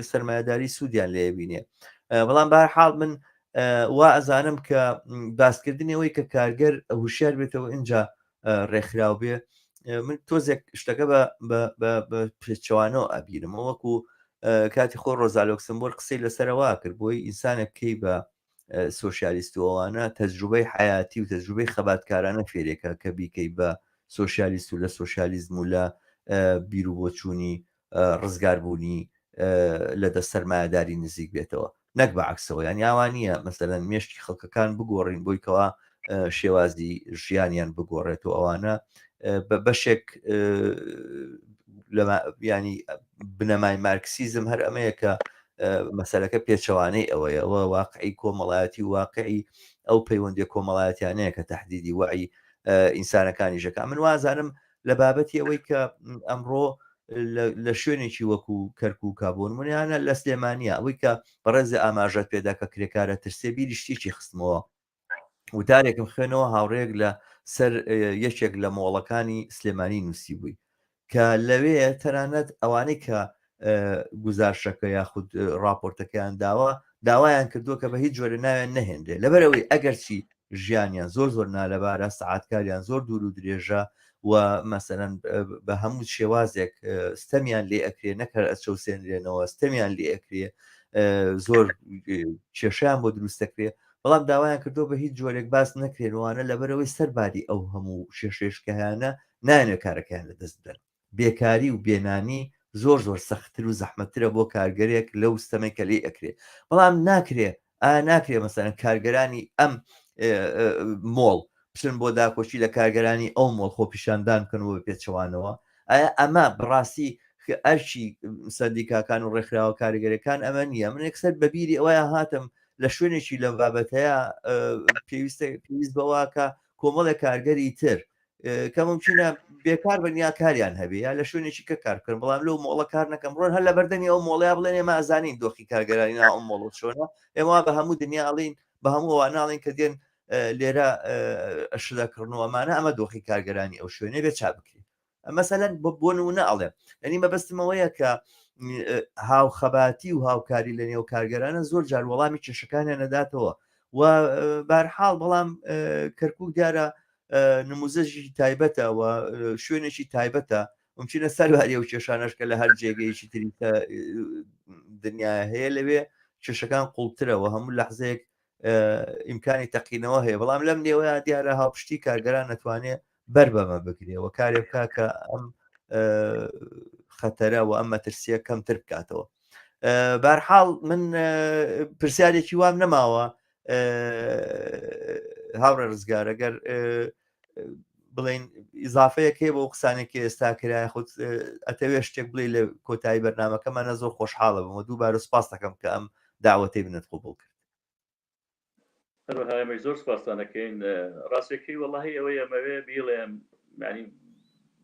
سرمایهداری سوودیان لێ بینێ بەڵام بار حاڵ من وا ئەزانم کە باسکردنی ئەوەی کە کارگەر هوشیار بێتەوە اینجا ڕێکخراو بێ من تۆزێک شتەکە بە پێچەوانەوە ئەبیرمەوە وەکو کاتی خۆ ڕۆزا لۆکسمبۆر قسەی لەسەرەوە کرد بۆی ئینسانێک کەی بە سۆسیالیست و ئەوانە تەجروبەی حیاتی و تەجروبەی خەباتکارانە فێرێکە کە بیکەی بە سۆسیالیست و لە سۆسیالیزم و لە بیر و بۆچوونی ڕزگاربوونی لە دەست سەرمایەداری نزیک بێتەوە نەک بە عەکسەوە یان یاوا نییە مەسەلەن مێشکی خەڵکەکان بگۆڕین بۆی کەوا شێوازی ژیانیان بگۆڕێت و ئەوانە بە بەشێک ینی بنەمای مارکسیزم هەر ئەمەیە کە مەسەلەکە پێچەوانەی ئەوەیە ئەوە واقعی کۆمەڵایەتی و واقعی ئەو پەیوەندی کۆمەڵایەتیانەیە کە تهدیدی وعی ئینسانەکانی ژەکە من وازانم لە بابەتی ئەوەی کە ئەمڕۆ لە شوێنێکی وەکو کەرکووکا بۆ نمونە لە سلێمانیا ئەوەی کە بەڕێزێ ئاماژەت پێدا کە کرێکارە ترسێ بیری شتێکی خستمەوە وتارێکم خوێنەوە هاوڕێک لە سەر یەکێک لە مۆڵەکانی سلێمانی نووسیبووی کە لەوێ تەنانەت ئەوانەی کە گوزارشەکە یاخود ڕاپۆرتەکەیان داوە داوایان کردووە کە بە هیچ جۆرە ناویان نەهێنرێ لەبەرئەوەی ئەگەرچی ژیانیان زۆر زۆر نالەبارە سەعاتکاریان زۆر دوور و درێژە و مەسەلەن بە هەموو شێوازێک ستەمیان لێ ئەکرێ نەک هەر ئەچەوسێنرێنەوە ستەمیان لێ ئەکرێ زۆر کێشیان بۆ دروست دەکرێ بەڵام داوایان کردو بە هیچ جۆرێک باس نەکرێنوانە لەبەرەوەی سەرباری ئەو هەموو شێشێشکەیانە نایەنێ کارەکەیان لەدەست بدەن. بێکاری و بێنانی زۆر زۆر سەختتر و زەحمەتترە بۆ کارگەرێک لەو ستەمەی کە لێی ئەکرێ. بەڵام ناکرێ ئایا ناکرێ مەسەلەن کارگەرانی ئەم مۆڵ بچن بۆ داکۆکی لە کارگەرانی ئەو مۆڵ خۆپیشاندان بکەن و بە پێچەوانەوە؟ ئایا ئەمە بەڕاستی ئەرکی سەندیکاکان و ڕێکخراوە کارگەرەکان ئەمە نییە؟ من یەکسەر بە بیری ئەوەیا هاتم لە شوێنێکی لەم بابەتەیە پێویستە پێویست بەوە کە کۆمەڵێک کارگەری تر کە ممکنە بێکار بن یا کاریان هەبێ یا لە شوێنێکی کە کار بکەن بەڵام لەو مۆڵە کار نەکەم ڕۆن هەر لە بەردەمی ئەو مۆڵەیە بڵێن ئێمە ئەزانین دۆخی کارگەرانی ناو ئەم مۆڵە چۆنە ئێمە بە هەموو دنیا ئەڵین بە هەموو ئەوانە ئەڵێن کە دێن لێرە شدەکڕن و ئەمانە ئەمە دۆخی کارگەرانی ئەو شوێنێ بێ چا بکرێت مەسەلەن بۆ نمونە ئەڵێم یعنی مەبەستمەوەیە کە هاوخەباتی و هاوکاری لە نێو کارگەرانە زۆر جار وەڵامی کێشەکانیان نەداتەوە و بارحاڵ بەڵام کەرکک دیارە نموزەژی تایبەتە و شوێنێکی تایبەتە ممکنە سەرواری ئەو کێشانەش کە لە هەر جێگەیەکی تری دنیا هەیە لەوێ کێشەکان قوڵترەوە هەموو لەحزەیەک ئیمکانی تەقینەوە هەیە بەڵام لەم نێوەیە دیارە هاوپشتی کارگەران نەتوانێ بەر بەمە بگرێ و کارێ بکا کە ئەم خەتەرە و ئەم مەترسیە کەمتر بکاتەوە بارحاڵ من پرسیارێکی وام نەماوە هاوڕێ ڕزگار ئەگەر بڵین ئیزافەیەک هەیە بۆ قسانێکی ئێستا کرای خود ئەتەوێ شتێک بڵێ لە کۆتایی بەرنمەکەمانە زۆر خۆشحاڵە بم و دووبارە سپاس دەکەم کە ئەم داوەتەی منت قوبڵ کرد
هەروەها ئێمەش زۆر سپاستان ئەکەین. ڕاستەکەی وەڵاهی ئەوەی ئەمەوێ بیڵێم یانی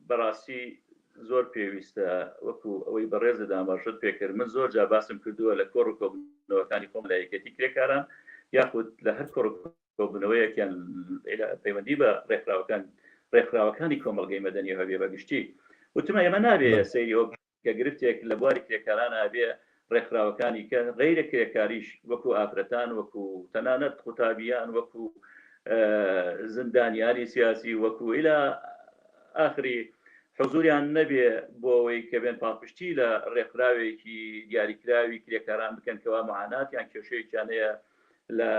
بەڕاستی زۆر پێویستە وەکو ئەوەی بەڕێزت ئاماژەت پێکرد من زۆر جار باسم کردووە لە کۆڕ و کۆبوونەوەکانی خۆم لە یەکێتی کرێکاران یاخود لە هەر کۆڕ و کۆبوونەوەیەک یان پەیوەندی بە ڕێکخراوەکان ڕێکخراوەکانی کۆمەڵگەی مەدەنی هەبێ بە گشتی وتمە ئێمە نابێ سەیری ئەوە کە گرفتێک لە بواری کرێکارانا بێ ڕێکخراوەکانی کە غەیرە کرێکاریش وەکو ئافرەتان وەکو تەنانەت قوتابیان وەکو زیندانیانی سیاسی وەکو ئیلا ئاخری حزوریان نەبێ بۆ ئەوەی کە بێن پاڵپشتی لە ڕێکخراوێکی دیاریکراوی کرێکاران بکەن کەوا معانات یان کێشەیەکیان هەیە لە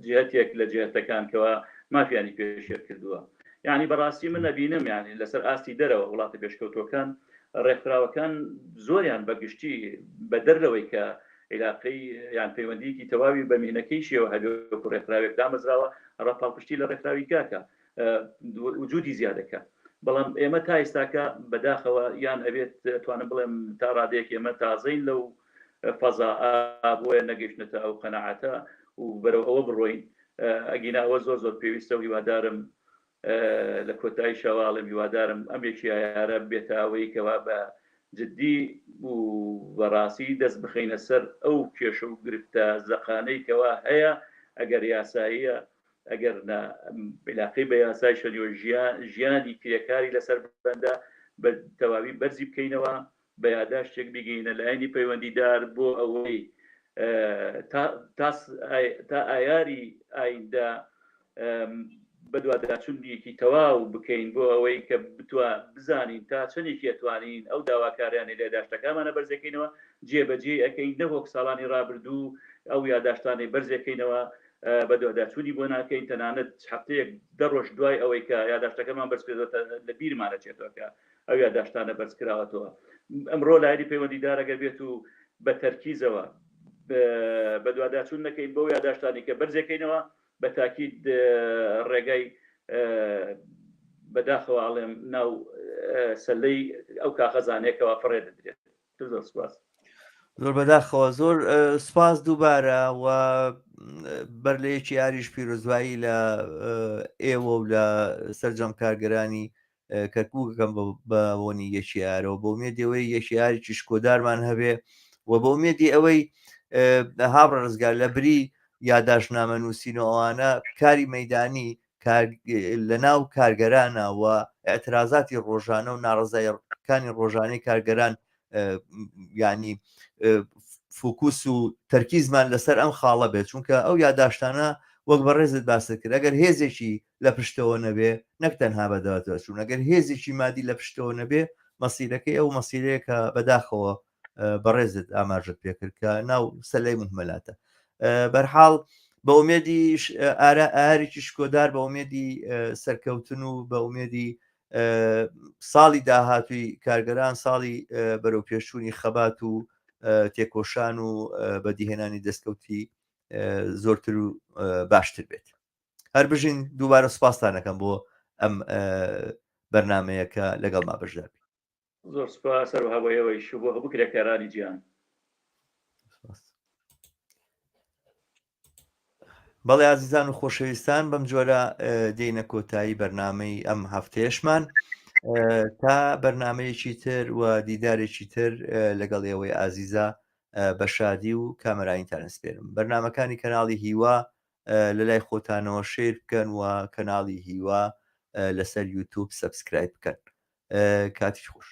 جهتێک لە جهتەکان کەوا مافیانی پێشێل کردووە یعنی بەڕاستی من نەبینم یعنی لەسەر ئاستی دەرەوە وڵاتە پێشکەوتوەکان ڕێکخراوەکان زۆریان بەگشتی بە دەر لەوەی کە عیلاقەی یان پەیوەندیکی تەواوی بە مینەکەیشیەوە هەبێ وەکو ڕێکخراوێک دامەزراوە ڕا پاڵپشتی لە ڕێکخراوی کاکە وجودی زیادەکە بەڵام ئێمە تا ئێستاکە بەداخەوە یان ئەبێت توانم بڵێم تا ڕادەیەک ئێمە تازەین لەو فەزا بۆیە نەگەیشتنەتە ئەو قەناعەتە و بەرەو ئەوە بڕۆین ئەگینا ئەوە زۆر زۆر پێویستە و هیوادارم لە کۆتایی شەواڵێم هیوادارم ئەم یەکی ئایارە بێتە ئەوەی کەوا بە جدی و بەڕاستی دەست بخەینە سەر ئەو کێشە و گرفتە زەقانەی کەوا هەیە ئەگەر یاساییە ئەگەر نا علاقەی بە یاسای شەریۆ ژیانی کرێکاری لەسەر بەندە بە تەواوی بەرزی بکەینەوە بە یاداشتێک بیگەینە لایەنی پەیوەندیدار بۆ ئەوەی تا ئایاری ئایندە بەدواداچوونیەکی تەواو بکەین بۆ ئەوەی کە بتوان بزانین تا چەندێکی ئەتوانین ئەو داواکاریانەی لە یاداشتەکانمانە بەرزەکەینەوە جێبەجێ ئەەکەین نەوەک ساڵانی ڕابردوو ئەو یاداشتانەی بەرزەکەینەوە بەدواداچوونی بۆ ناکەین تەنانەت هەفتەیەک دە ڕۆژ دوای ئەوەی کە یاداشتەکەمان بەرزکردەوە لە بیرمانە چێتەوە کە ئەو یاداشتانە بەرزکراوەتەوە. ئەمڕۆ لایەنی پەیوەندیدار ئەگەر بێت و بە تەرکیزەوە بەدواداچوون نەکەین بەو یاداشتانی کە بەرزەکەینەوە بە تاکید ڕێگای بەداخەوە ئەڵێم ناو سەلەی ئەو کاخەزانەیەکەوە فڕێ دەدرێت. زۆر سپاس.
زۆر بەداخەوە زۆر سپاس دووبارە و بەر لە یەکی ئاریش پیرۆزبایی لە ئێوە و لە سەرجەم کارگەرانی کەرکووکەکەم بە بۆنی یەکی ئارەوە بۆ ئومێدی ئەوەی یەکی ئارێکی شکۆدارمان هەبێ و بۆ ئومێدی ئەوەی هاوڕێ ڕزگار لە بری یاداشتنامە نووسین و ئەوانە کاری مەدانی. لە ناو کارگەرانە و ئیعترازاتی ڕۆژانە و ناڕەزایەکانی ڕۆژانەی کارگەران یعنی فوکوس و تەرکیزمان لەسەر ئەم خاڵە بێت چونکە ئەو یاداشتانە وەک بەڕێزت باست کرد ئەگەر هێزێکی لە پشتەوە نەبێ نەک تەنها بەدواداچوون ئەگەر هێزێکی مادی لە پشتەوە نەبێ مەسیرەکەی ئەو مەسیرەیە کە بەداخەوە بەڕێزت ئاماژت پێکرد کە ناو سەلەی مهمەلاتە بەرحاڵ بە ئومێدی ئارا ئارێکی شکۆدار بە ئومێدی سەرکەوتن و بە ئومێدی ساڵی داهاتووی کارگەران ساڵی بەرەو پێشچوونی خەبات و تێکۆشان و بەدیهێنانی دەستکەوتی زۆرتر و باشتر بێت هەر بژین دووبارە سوپاستانەکەم بۆ ئەم بەرنمەیە کە لەگەڵما بەشدار
زۆر سپاس هەروەها بۆ ئێوەیش و بۆ هەموو کرێکارانی جیهان.
بەڵێ ئازیزان و خۆشەویستان بەم جۆرە دێنە کۆتایی بەرنمەی ئەم هەفتەیەشمان تا بەرنمەیەکی تر و دیدارێکی تر لەگەڵ ئێوەی ئازیزە بە شادی و کامەرانیتان سپێرم بەرنمەکانی کەناڵی هیوا لە لای خۆتانەوە share بکەن و کەناڵی هیوا لەسەر یوتوب subscribe بکەن کاتی خۆش.